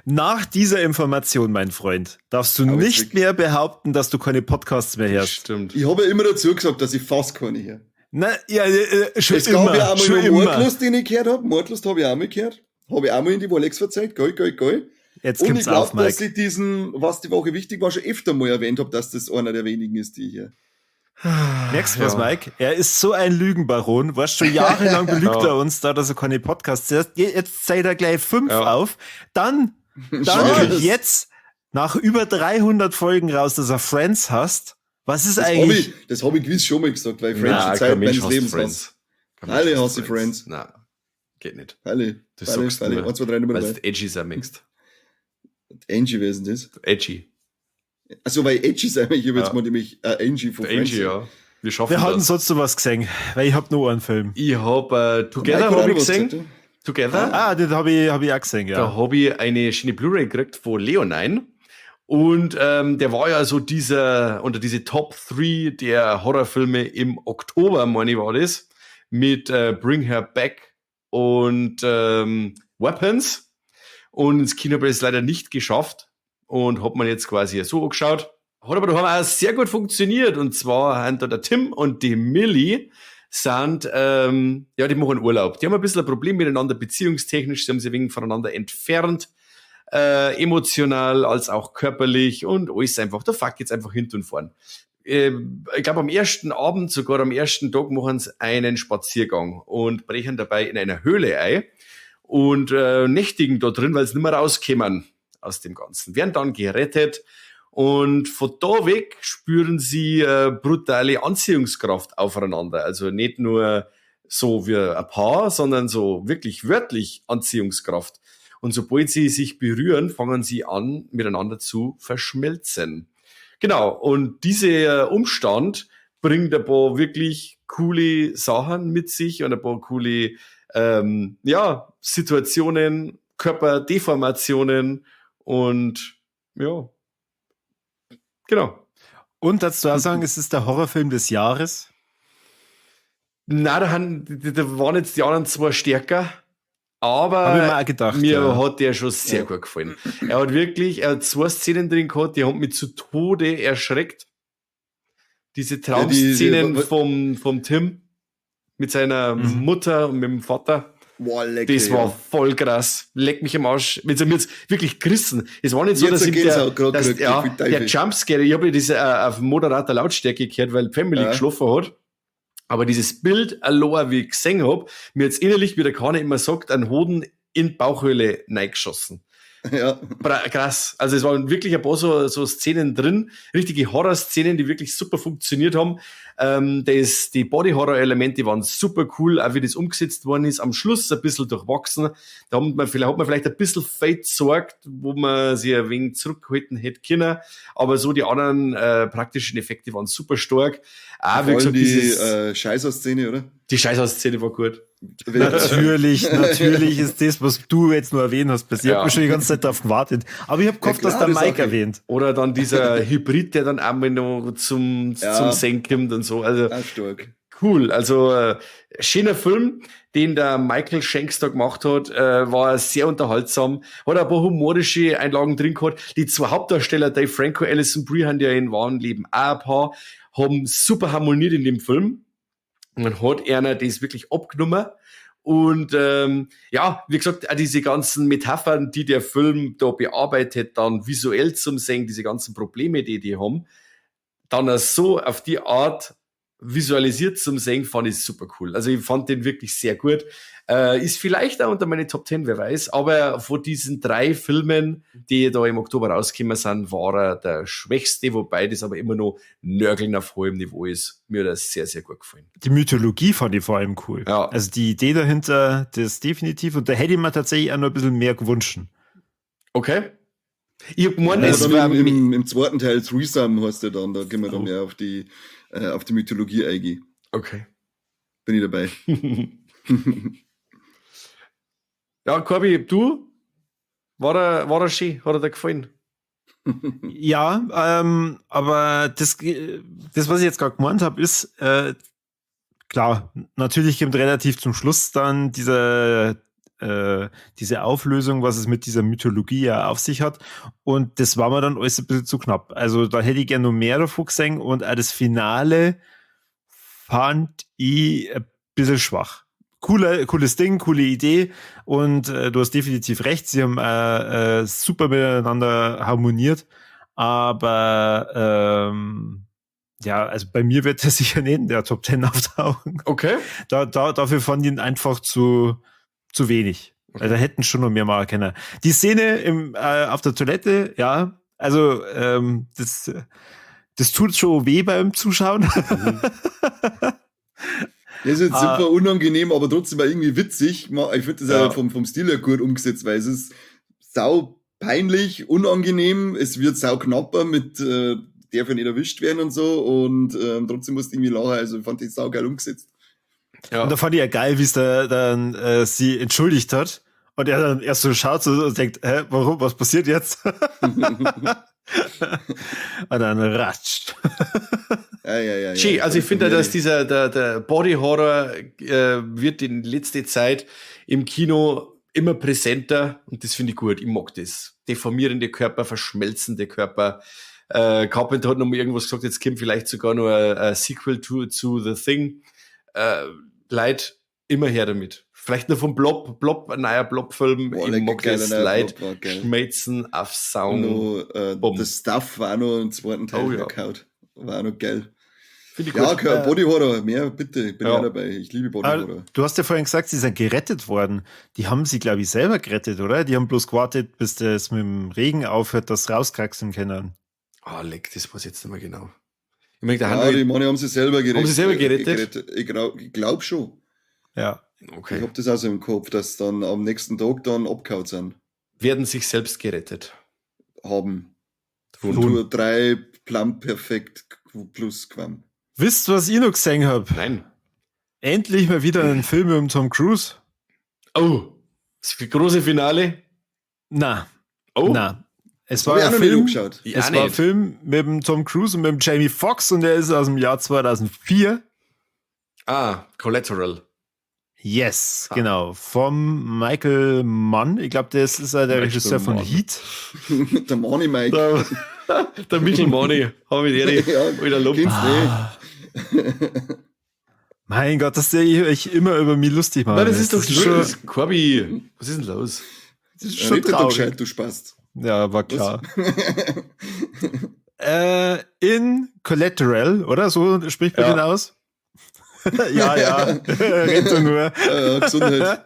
Nach dieser Information, mein Freund, darfst du Aber nicht ich- mehr behaupten, dass du keine Podcasts mehr hörst. Stimmt. Ich habe ja immer dazu gesagt, dass ich fast keine höre. Na, ja, schon Es gab immer, ja auch mal schon noch immer. Mordlust, den ich gehört habe. Mordlust habe ich auch mal gehört. Habe ich auch mal in die Rolex verzeiht. Geil, geil, geil. Jetzt Und ich kommt's auf, glaube, dass Mike. ich diesen, was die Woche wichtig war, schon öfter mal erwähnt habe, dass das einer der wenigen ist, die ich hier. Merkst du was, Ja. Mike? Er ist so ein Lügenbaron. Weißt du, schon jahrelang belügt Ja. er uns da, dass er keine Podcasts hört. Jetzt zeigt er gleich 5 Ja. auf. Dann Schade. kommt jetzt nach über 300 Folgen raus, dass er Friends hasst. Was ist Das habe eigentlich? ich, das hab ich gewiss schon mal gesagt, weil Friends Nein, die Zeit kein Mensch meines hasst Lebens war. Friends. Kein Mensch Alle hasst hassen Friends. Nein, geht nicht. Alle, Du alle, sagst alle. nur, 1, 2, 3, Nummer weil 3. du edgy sein möchtest. Angie, wer ist denn das? Edgy. Also weil Edgy sein, ich habe jetzt Ja. mal nämlich Angie von Der Friends. Angie, ja. Wir schaffen Wir hatten das. sonst noch was gesehen, weil ich hab nur einen Film. Ich hab Together Mike hat hab auch ich noch was gesehen. gesagt, ja? Together. Ah, den habe ich auch gesehen, ja. Da habe ich eine schöne Blu-ray gekriegt von Leonine. Und der war ja so dieser, unter diese Top 3 der Horrorfilme im Oktober, meine ich, war das. Mit Bring Her Back und Weapons. Und ins Kino habe ich es leider nicht geschafft. Und hat man jetzt quasi so angeschaut. Hat aber daheim auch sehr gut funktioniert. Und zwar haben da der Tim und die Millie sind, ja, die machen Urlaub. Die haben ein bisschen ein Problem miteinander, beziehungstechnisch. Sie haben sich wegen voneinander entfernt, emotional als auch körperlich und alles einfach. Der Fuck jetzt einfach hinten und vorn. Ich glaube, am ersten Abend, sogar am ersten Tag, machen sie einen Spaziergang und brechen dabei in einer Höhle ein und nächtigen da drin, weil sie nicht mehr rauskommen aus dem Ganzen. Werden dann gerettet und von da weg spüren sie brutale Anziehungskraft aufeinander. Also nicht nur so wie ein Paar, sondern so wirklich wörtlich Anziehungskraft. Und sobald sie sich berühren, fangen sie an, miteinander zu verschmelzen. Genau, und dieser Umstand bringt ein paar wirklich coole Sachen mit sich und ein paar coole ja, Situationen, Körperdeformationen und ja, genau. Und dazu auch sagen, es ist der Horrorfilm des Jahres? Na, da waren jetzt die anderen zwei stärker. Aber ich mir auch gedacht, mir ja. hat der schon sehr gut gefallen. Er hat zwei Szenen drin gehabt, die haben mich zu Tode erschreckt. Diese Traumszenen vom Tim mit seiner Mutter und mit dem Vater. Boah, leck, das war voll krass. Leck mich am Arsch. Mir hat's wirklich gerissen. Es war nicht so, jetzt dass ihm der Jumpscare, ich habe das auf moderater Lautstärke gehört, weil die Family geschlafen hat. Aber dieses Bild allein, wie ich gesehen hab, mir jetzt innerlich, wie der Kahne immer sagt, einen Hoden in die Bauchhöhle reingeschossen. Ja. Krass. Also es waren wirklich ein paar so Szenen drin, richtige Horror-Szenen, die wirklich super funktioniert haben. Die Body-Horror-Elemente waren super cool, auch wie das umgesetzt worden ist. Am Schluss ein bisschen durchwachsen. Da hat man vielleicht ein bisschen Fate gesorgt, wo man sich ein wenig zurückgehalten hätte können. Aber so die anderen praktischen Effekte waren super stark. Auch, wie gesagt, die Scheißhaus-Szene, oder? Die Scheißhaus-Szene war gut. Natürlich, natürlich ist das, was du jetzt nur erwähnt hast, passiert. Ich habe schon die ganze Zeit darauf gewartet. Aber ich habe gehofft, dass der Mike erwähnt. Oder dann dieser Hybrid, der dann einmal noch zum Senken kommt und so. Also, stark. Cool. Also, schöner Film, den der Michael Shanks da gemacht hat, war sehr unterhaltsam. Hat ein paar humorische Einlagen drin gehabt. Die zwei Hauptdarsteller, Dave Franco, Alison Brie, haben ja in wahren Leben auch ein paar, haben super harmoniert in dem Film. Man hat einer das wirklich abgenommen. Und ja, wie gesagt, auch diese ganzen Metaphern, die der Film da bearbeitet, dann visuell zum Sehen, diese ganzen Probleme, die die haben, dann auch so auf die Art visualisiert zum Sehen, fand ich super cool. Also ich fand den wirklich sehr gut. Ist vielleicht auch unter meine Top 10, wer weiß. Aber von diesen 3 Filmen, die da im Oktober rausgekommen sind, war er der schwächste, wobei das aber immer noch Nörgeln auf hohem Niveau ist. Mir hat das sehr, sehr gut gefallen. Die Mythologie fand ich vor allem cool. Ja. Also die Idee dahinter, das definitiv. Und da hätte ich mir tatsächlich auch noch ein bisschen mehr gewünscht. Okay. Ich hab gemeint, ja, es war im zweiten Teil Threesome heißt der dann, da gehen wir dann mehr auf die Mythologie eingehen. Okay. Bin ich dabei. Ja, Corby, du? War er schön? Hat er dir gefallen? Ja, aber das, was ich jetzt gerade gemeint habe, ist, klar, natürlich kommt relativ zum Schluss dann diese Auflösung, was es mit dieser Mythologie ja auf sich hat. Und das war mir dann alles ein bisschen zu knapp. Also da hätte ich gerne noch mehr davon gesehen und auch das Finale fand ich ein bisschen schwach. Cooles Ding, coole Idee und du hast definitiv recht, sie haben super miteinander harmoniert, aber ja, also bei mir wird er sicher nicht in der Top 10 auftauchen. Okay. Dafür fand ich ihn einfach zu wenig. Okay. Also, da hätten schon noch mehr machen können. Die Szene auf der Toilette, ja, also das tut schon weh beim Zuschauen. Mhm. Das ist jetzt super unangenehm, aber trotzdem auch irgendwie witzig. Ich finde das ja auch vom Stil her gut umgesetzt, weil es ist sau peinlich, unangenehm, es wird sau knapper mit darf ja nicht erwischt werden und so und trotzdem musst du irgendwie lachen. Also ich fand das sau geil umgesetzt. Ja. Und da fand ich ja geil, wie es da dann sie entschuldigt hat und er dann erst so schaut so und denkt, hä, warum, was passiert jetzt? Und dann ratscht. Ja. Schön, also ich finde, dass dieser der Body Horror wird in letzter Zeit im Kino immer präsenter und das finde ich gut. Ich mag das. Deformierende Körper, verschmelzende Körper. Carpenter hat noch mal irgendwas gesagt, jetzt kommt vielleicht sogar noch ein Sequel zu The Thing. Leid, immer her damit. Vielleicht nur vom Blob, ein neuer Blob-Film. Ich mag das Leid, schmelzen auf Sound. The Stuff war noch im zweiten Teil gehauen. War auch noch geil. Finde ich gut. Ja, Body Horror, mehr bitte, ich bin ja dabei. Ich liebe Body Horror. Du hast ja vorhin gesagt, sie sind gerettet worden. Die haben sie, glaube ich, selber gerettet, oder? Die haben bloß gewartet, bis das mit dem Regen aufhört, dass sie rauskraxeln können. Ah, leck, das weiß ich jetzt nicht mehr genau. Ich meine, ja, die Mann haben sie selber gerettet. Haben sie selber gerettet? Ich glaube glaub schon. Ja. Okay. Ich habe das auch so im Kopf, dass dann am nächsten Tag dann abgehauen sind. Werden sich selbst gerettet. Haben. Von Tour 3 Plum perfekt plus Quam. Wisst ihr, was ich noch gesehen hab? Nein. Endlich mal wieder ein Film mit Tom Cruise. Oh, das große Finale? Na. Oh. Na. Es war ein Film, es war ein Film mit dem Tom Cruise und mit dem Jamie Foxx und der ist aus dem Jahr 2004. Ah, Collateral. Yes, genau. Vom Michael Mann. Ich glaube, das ist ja der Michael Regisseur von Mann. Heat. Der Money Mike. Der Michael Money. Hab ich die ja, wieder Lob. Ah. Mein Gott, dass der euch immer über mich lustig macht. Nein, das ist doch schon. Corby, was ist denn los? Das ist schon traurig. Gescheit, du Spast. Ja, war klar. In Collateral, oder? So spricht man den aus? Ja, ja. Red du nur. Gesundheit.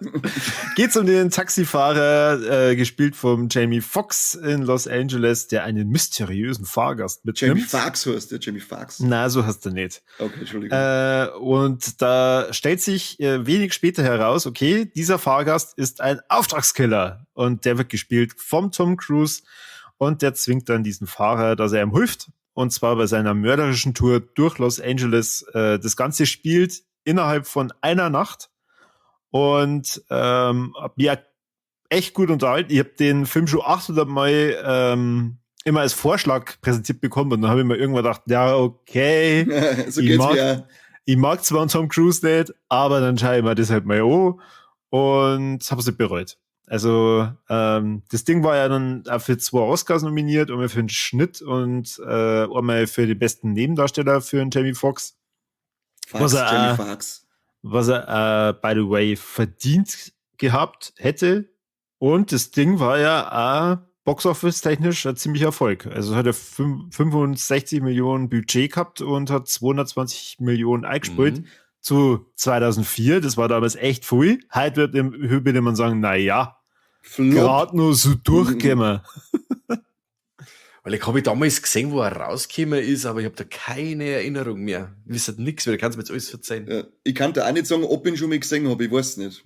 Geht's um den Taxifahrer, gespielt vom Jamie Foxx in Los Angeles, der einen mysteriösen Fahrgast mitnimmt. Jamie Foxx heißt der, Jamie Foxx. Na, so heißt er nicht. Okay, Entschuldigung. Und da stellt sich wenig später heraus, okay, dieser Fahrgast ist ein Auftragskiller. Und der wird gespielt vom Tom Cruise. Und der zwingt dann diesen Fahrer, dass er ihm hilft. Und zwar bei seiner mörderischen Tour durch Los Angeles. Das Ganze spielt innerhalb von einer Nacht. Und hab mich echt gut unterhalten. Ich habe den Film schon 800 Mal immer als Vorschlag präsentiert bekommen. Und dann habe ich mir irgendwann gedacht, ja, okay. So geht's mir. Ich mag zwar Tom Cruise nicht, aber dann schaue ich mir das halt mal an. Und habe es nicht bereut. Also das Ding war ja dann auch für 2 Oscars nominiert, einmal für den Schnitt und einmal für den besten Nebendarsteller für den Jamie Foxx. Was er, Jamie Foxx. Was er, by the way, verdient gehabt hätte. Und das Ding war ja auch Box-Office-technisch ein ziemlicher Erfolg. Also hat er 65 Millionen Budget gehabt und hat 220 Millionen eingespielt. Mhm. Zu 2004, das war damals echt viel. Heute würde man sagen, na ja, gerade nur so durchgekommen. Weil ich habe damals gesehen, wo er rausgekommen ist, aber ich habe da keine Erinnerung mehr. Ich weiß halt nichts mehr, du kannst mir jetzt alles verzeihen. Ja, ich kann da auch nicht sagen, ob ich ihn schon mal gesehen habe, ich weiß nicht.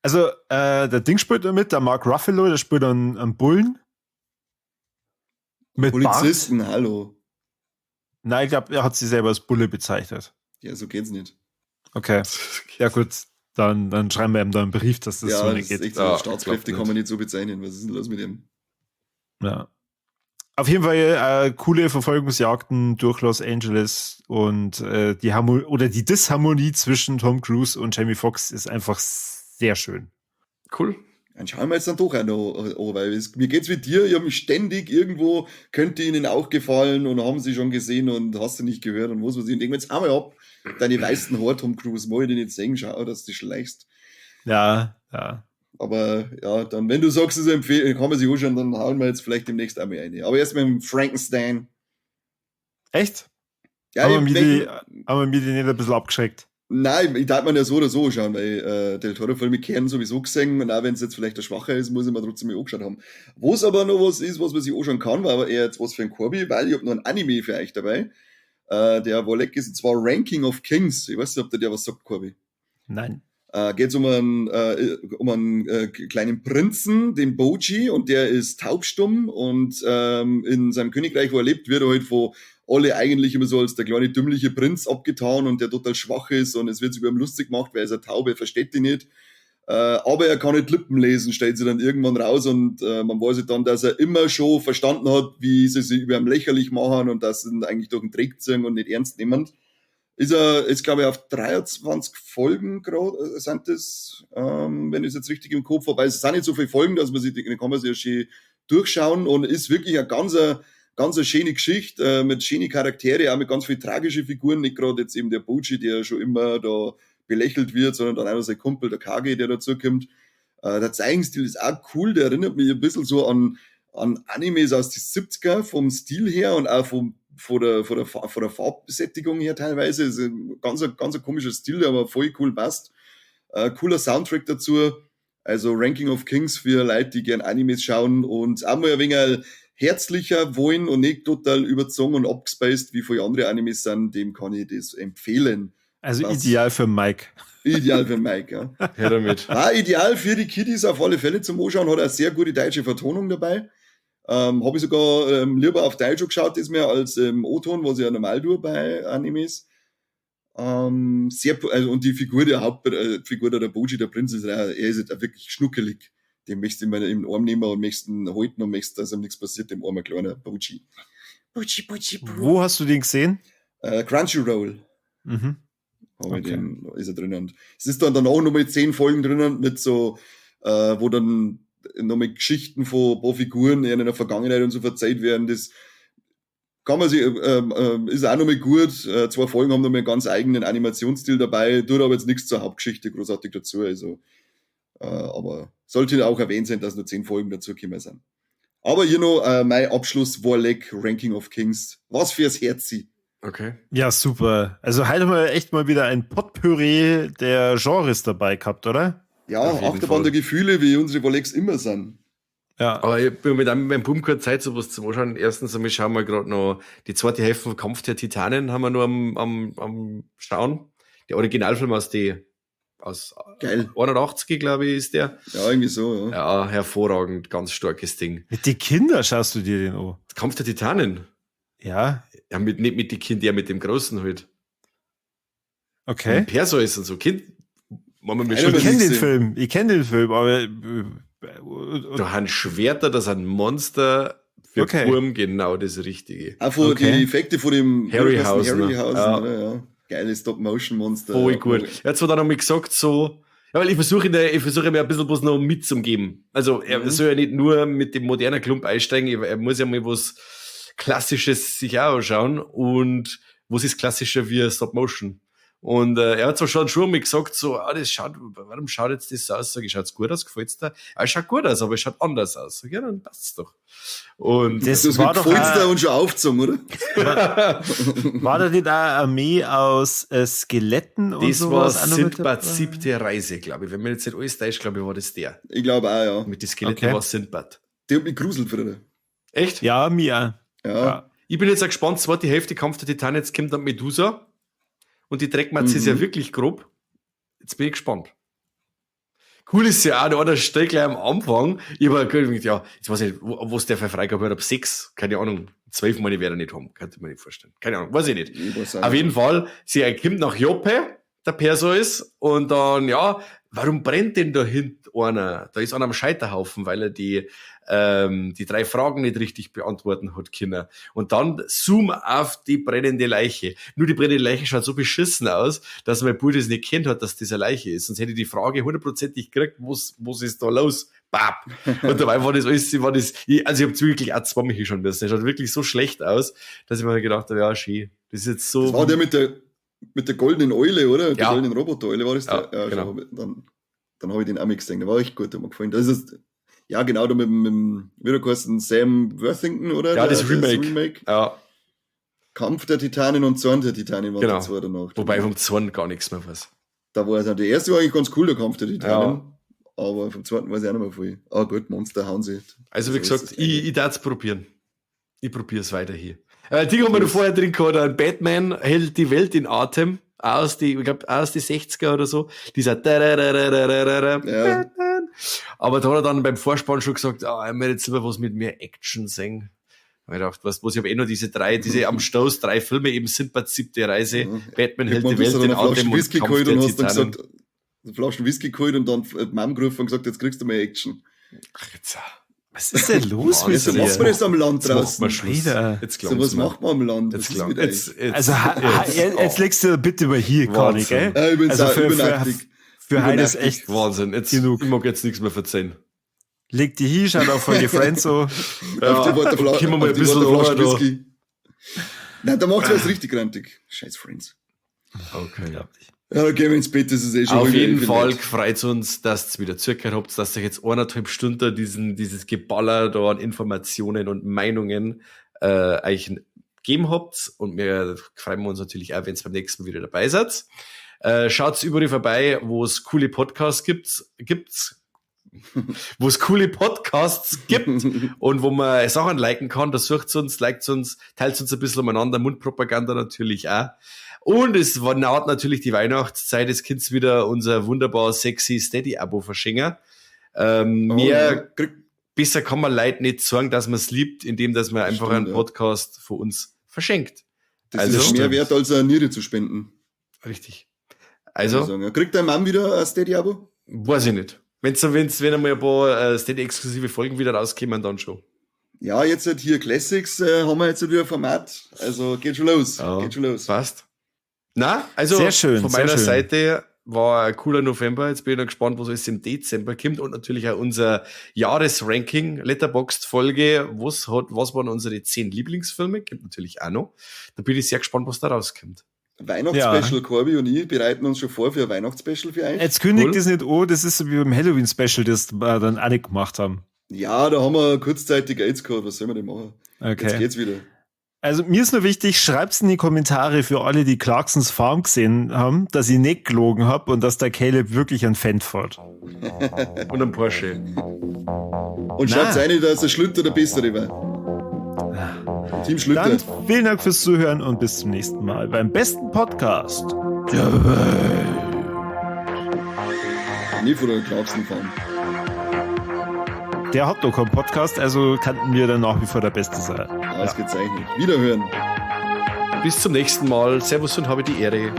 Also, der Ding spielt da mit, der Mark Ruffalo, der spielt einen Bullen. Mit Polizisten, Bart. Hallo. Nein, ich glaube, er hat sich selber als Bulle bezeichnet. Ja, so geht's nicht. Okay. Ja, gut. Dann schreiben wir ihm da einen Brief, dass das ja, so nicht geht. Echt so. Ja, Staatskräfte kann man nicht so bezeichnen. Was ist denn los mit ihm? Ja. Auf jeden Fall coole Verfolgungsjagden durch Los Angeles und die Harmonie oder die Disharmonie zwischen Tom Cruise und Jamie Foxx ist einfach sehr schön. Cool. Dann schauen wir jetzt dann doch auch noch an, weil mir geht's wie dir, ich habe mich ständig irgendwo, könnte ihnen auch gefallen und haben sie schon gesehen und hast du nicht gehört und was weiß ich. Und irgendwann jetzt einmal ab, deine weißen Haare, Tom Cruise, mal ich dich nicht sehen, schau, dass du schleichst. Ja, ja. Aber ja, dann, wenn du sagst, es empfehlen, kann man sich anschauen, dann hauen wir jetzt vielleicht demnächst einmal eine. Aber erst mit dem Frankenstein. Echt? Ja, haben wir mir die nicht ein bisschen abgeschreckt? Nein, ich darf man ja so oder so anschauen, weil Del Toro-Filme kehren sowieso gesehen und auch wenn es jetzt vielleicht der Schwache ist, muss ich mir trotzdem mal angeschaut haben. Wo es aber noch was ist, was man sich anschauen kann, war aber eher jetzt was für ein Corby, weil ich hab noch ein Anime für euch dabei, der wo leck ist, und zwar Ranking of Kings. Ich weiß nicht, ob der was sagt, Corby. Nein. Geht es um einen kleinen Prinzen, den Boji, und der ist taubstumm und in seinem Königreich, wo er lebt, wird er halt von alle eigentlich immer so als der kleine dümmliche Prinz abgetan und der total schwach ist und es wird sich über ihn lustig gemacht, weil er ist eine Taube, versteht die nicht. Aber er kann nicht Lippen lesen, stellt sie dann irgendwann raus und man weiß dann, dass er immer schon verstanden hat, wie sie sich über ihn lächerlich machen und dass sie ihn eigentlich durch den Dreck ziehen und nicht ernst nehmen. Ist er, ist glaube ich auf 23 Folgen gerade, sind das, wenn ich es jetzt richtig im Kopf habe. Es sind nicht so viele Folgen, dass man sich, die kann man sich ja schön durchschauen und ist wirklich eine ganz schöne Geschichte, mit schönen Charaktere, auch mit ganz viel tragische Figuren, nicht gerade jetzt eben der Boji, der schon immer da belächelt wird, sondern dann auch noch sein Kumpel, der Kage, der dazukommt. Der Zeichenstil ist auch cool, der erinnert mich ein bisschen so an Animes aus den 70er vom Stil her und auch vom von der Farbsättigung her teilweise. Ist ein ganz, ganz ein komischer Stil, der aber voll cool passt. Cooler Soundtrack dazu. Also Ranking of Kings für Leute, die gern Animes schauen und auch mal ein wenig herzlicher wollen und nicht total überzogen und abgespaced, wie viele andere Animes sind, dem kann ich das empfehlen. Also das ideal für Mike. Ideal für Mike, ja. Her damit. War ideal für die Kiddies auf alle Fälle zum Anschauen, hat eine sehr gute deutsche Vertonung dabei. Habe ich sogar lieber auf Deutsch geschaut, das mehr als O-Ton, was ich ja normal tue bei Animes. Sehr, also, und die Figur der Hauptfigur der Boji, der Prinz, ist, er ist halt auch wirklich schnuckelig. Den möchtest du immer im Arm nehmen und möchtest ihn halten und möchtest, dass ihm nichts passiert, dem armen kleinen Boji. Boji, Boji, Boji. Wo hast du den gesehen? Crunchyroll. Mhm. Hab ich den, ist er drinnen. Es ist dann danach nochmal 10 Folgen drinnen mit so, wo dann nochmal Geschichten von ein paar Figuren in der Vergangenheit und so verzeiht werden. Das kann man sich, ist auch nochmal gut. 2 Folgen haben nochmal einen ganz eigenen Animationsstil dabei, tut aber jetzt nichts zur Hauptgeschichte großartig dazu. Also, aber sollte auch erwähnt sein, dass nur 10 Folgen dazu gekommen sind. Aber hier noch mein Abschluss Warleck Ranking of Kings. Was fürs Herz. Okay. Ja, super. Also heute haben wir echt mal wieder ein Potpourri der Genres dabei gehabt, oder? Ja, Achterbahn der Gefühle, wie unsere Warlecks immer sind. Ja. Aber ich bin mit meinem Bub keine Zeit, sowas zum Anschauen. Erstens einmal schauen wir gerade noch die zweite Hälfte vom Kampf der Titanen haben wir nur am Schauen. Der Originalfilm aus 81, glaube ich, ist der. Ja, irgendwie so, ja. Ja, hervorragend, ganz starkes Ding. Mit den Kindern schaust du dir den an? Kampf der Titanen? Ja. Ja, nicht mit den Kindern, ja, mit dem Großen halt. Okay. Mit Perseus und so. Kind, machen wir schon. Ich kenne den Film, ich kenne den Film, aber da haben Schwerter, das sind Monster für Wurm, genau das Richtige. Auch von die Effekte von dem Harryhausen. Harryhausen, ja. Oder? Ja. Geiles Stop-Motion-Monster. Voll gut. Er hat zwar dann nochmal gesagt, so, ja, weil ich versuche mir ein bisschen was noch mitzugeben. Also, er soll ja nicht nur mit dem modernen Klump einsteigen, er muss ja mal was Klassisches sich auch anschauen. Und was ist klassischer wie Stop-Motion? Und er hat zwar schon mal gesagt, so, das schaut, warum schaut jetzt das so aus? Sag ich, schaut's gut aus, gefällt's dir? Ja, es schaut gut aus, aber es schaut anders aus. Sag ich, ja, dann passt's doch. Und das war doch gefällt's dir und schon aufgezogen, oder? War da nicht auch eine Armee aus Skeletten und sowas? Das war Sindbads 7. Reise, glaube ich. Wenn mir jetzt nicht alles täuscht, glaube ich, war das der. Ich glaube auch, ja. Mit den Skeletten war Sindbad. Der hat mich gruselt früher. Echt? Ja, mir auch. Ja. Ich bin jetzt auch gespannt, zweite Hälfte Kampf der Titanen, jetzt kommt dann Medusa. Und die Dreckmatze ist ja wirklich grob. Jetzt bin ich gespannt. Cool ist ja auch, da einer steht gleich am Anfang. Ich hab gedacht, ja, jetzt weiß ich nicht, was der für Freigabe hat, ab 6, keine Ahnung, 12 Mal werde er nicht haben, könnte man nicht vorstellen. Keine Ahnung, weiß ich nicht. Ich auf jeden Fall, sie kommt nach Joppe, der Perseus, und dann, ja, warum brennt denn da hinten einer? Da ist einer am Scheiterhaufen, weil er die 3 Fragen nicht richtig beantworten hat können. Und dann zoom auf die brennende Leiche. Nur die brennende Leiche schaut so beschissen aus, dass mein Bruder es nicht kennt hat, dass das eine Leiche ist. Sonst hätte ich die Frage hundertprozentig gekriegt, was ist da los? Bap! Und dabei war das alles, also ich hab's wirklich auch zweimal hinschauen müssen. Es schaut wirklich so schlecht aus, dass ich mir gedacht habe, ja, schön. Das ist jetzt so. Das war der mit der goldenen Eule, oder? Mit der goldenen Roboter-Eule war das ja, der? Ja, genau. Dann habe ich den auch gesehen. Der war echt gut, der hat mir gefallen. Das ist, ja, genau, da mit dem, wie der geheißen, Sam Worthington, oder? Ja, das Remake. Ja. Kampf der Titanen und Zorn der Titanen waren genau. Die zwei danach. Wobei vom Zorn gar nichts mehr weiß. Da war es der erste war eigentlich ganz cool, der Kampf der Titanen. Ja. Aber vom zweiten weiß ich auch nicht mehr viel. Ah, gut, Monster hauen sie. Also, wie gesagt, ich darf es probieren. Ich probiere es weiter hier. Ding haben wir noch vorher drin gehabt, ein Batman hält die Welt in Atem, aus die, ich glaube, aus die 60er oder so. Dieser ja. Batman. Aber da hat er dann beim Vorspann schon gesagt, ich möchte jetzt lieber was mit mehr Action sehen. Da hab ich gedacht, was, ich habe eh noch diese am Stoß 3 Filme, eben Sindbad, 7. Reise, Batman hält die Welt in Atem und Kampf der und hast dann gesagt, eine Flasche Whisky geholt und dann Mom gerufen und gesagt, jetzt kriegst du mehr Action. Ach, jetzt. Was ist denn los mit dir? Was macht man das am Land draußen? Macht man Jetzt so was macht man am Land? Jetzt jetzt legst du bitte mal hier, Conny, gell? Ja, ich bin also für heute ist echt Wahnsinn. Jetzt, genug. Ich mag jetzt nichts mehr verzeihen. Leg die hier, schaut auf Folge Friends so. Ja, auf die können wir mal ein bisschen Whisky. Nein, da macht es richtig grantig. Scheiß Friends. Okay. Ja, dann gehen wir ins Bett, das ist eh schon. Auf jeden Fall freut uns, dass ihr wieder zugehört habt, dass ihr jetzt 1,5 Stunden dieses Geballer da an Informationen und Meinungen euch gegeben habt. Und wir freuen uns natürlich auch, wenn ihr beim nächsten Mal wieder dabei seid. Schaut überall vorbei, wo es coole Podcasts gibt, wo es coole Podcasts gibt und wo man Sachen liken kann. Da sucht uns, liked uns, teilt uns ein bisschen umeinander, Mundpropaganda natürlich auch. Und es naht natürlich die Weihnachtszeit, es könnt wieder unser wunderbar sexy Steady-Abo verschenken. Oh, mehr, ja. Besser kann man Leuten nicht sagen, dass man es liebt, indem dass man einfach einen Podcast von uns verschenkt. Das also, ist mehr wert, als eine Niere zu spenden. Richtig. Also. Sagen, kriegt dein Mann wieder ein Steady-Abo? Weiß ich nicht. Wenn einmal ein paar Steady-exklusive Folgen wieder rauskommen, dann schon. Ja, jetzt halt hier Classics haben wir jetzt halt wieder Format. Also geht schon los. Ja, geht schon los. Passt. Na, also sehr schön, von meiner Seite war ein cooler November. Jetzt bin ich noch gespannt, was alles im Dezember kommt und natürlich auch unser Jahresranking, Letterboxd-Folge. Was waren unsere 10 Lieblingsfilme? Kommt natürlich auch noch. Da bin ich sehr gespannt, was da rauskommt. Weihnachtsspecial, ja. Corby und ich bereiten uns schon vor für ein Weihnachtsspecial für euch. Jetzt kündigt das nicht an, das ist so wie beim Halloween-Special, das wir dann auch nicht gemacht haben. Ja, da haben wir kurzzeitig AIDS gehabt, was sollen wir denn machen? Okay. Jetzt geht's wieder. Also mir ist nur wichtig, schreibt's in die Kommentare für alle, die Clarksons Farm gesehen haben, dass ich nicht gelogen hab und dass der Caleb wirklich ein Fan fährt. Und ein Porsche. Und schreibt's rein, dass der Schlüter der Bessere war. Team Schlüter. Dann vielen Dank fürs Zuhören und bis zum nächsten Mal beim besten Podcast der Welt. Nie von der Clarkson fahren. Der hat doch keinen Podcast, also könnten wir dann nach wie vor der Beste sein. Ausgezeichnet. Ja. Wiederhören. Bis zum nächsten Mal. Servus und habe die Ehre.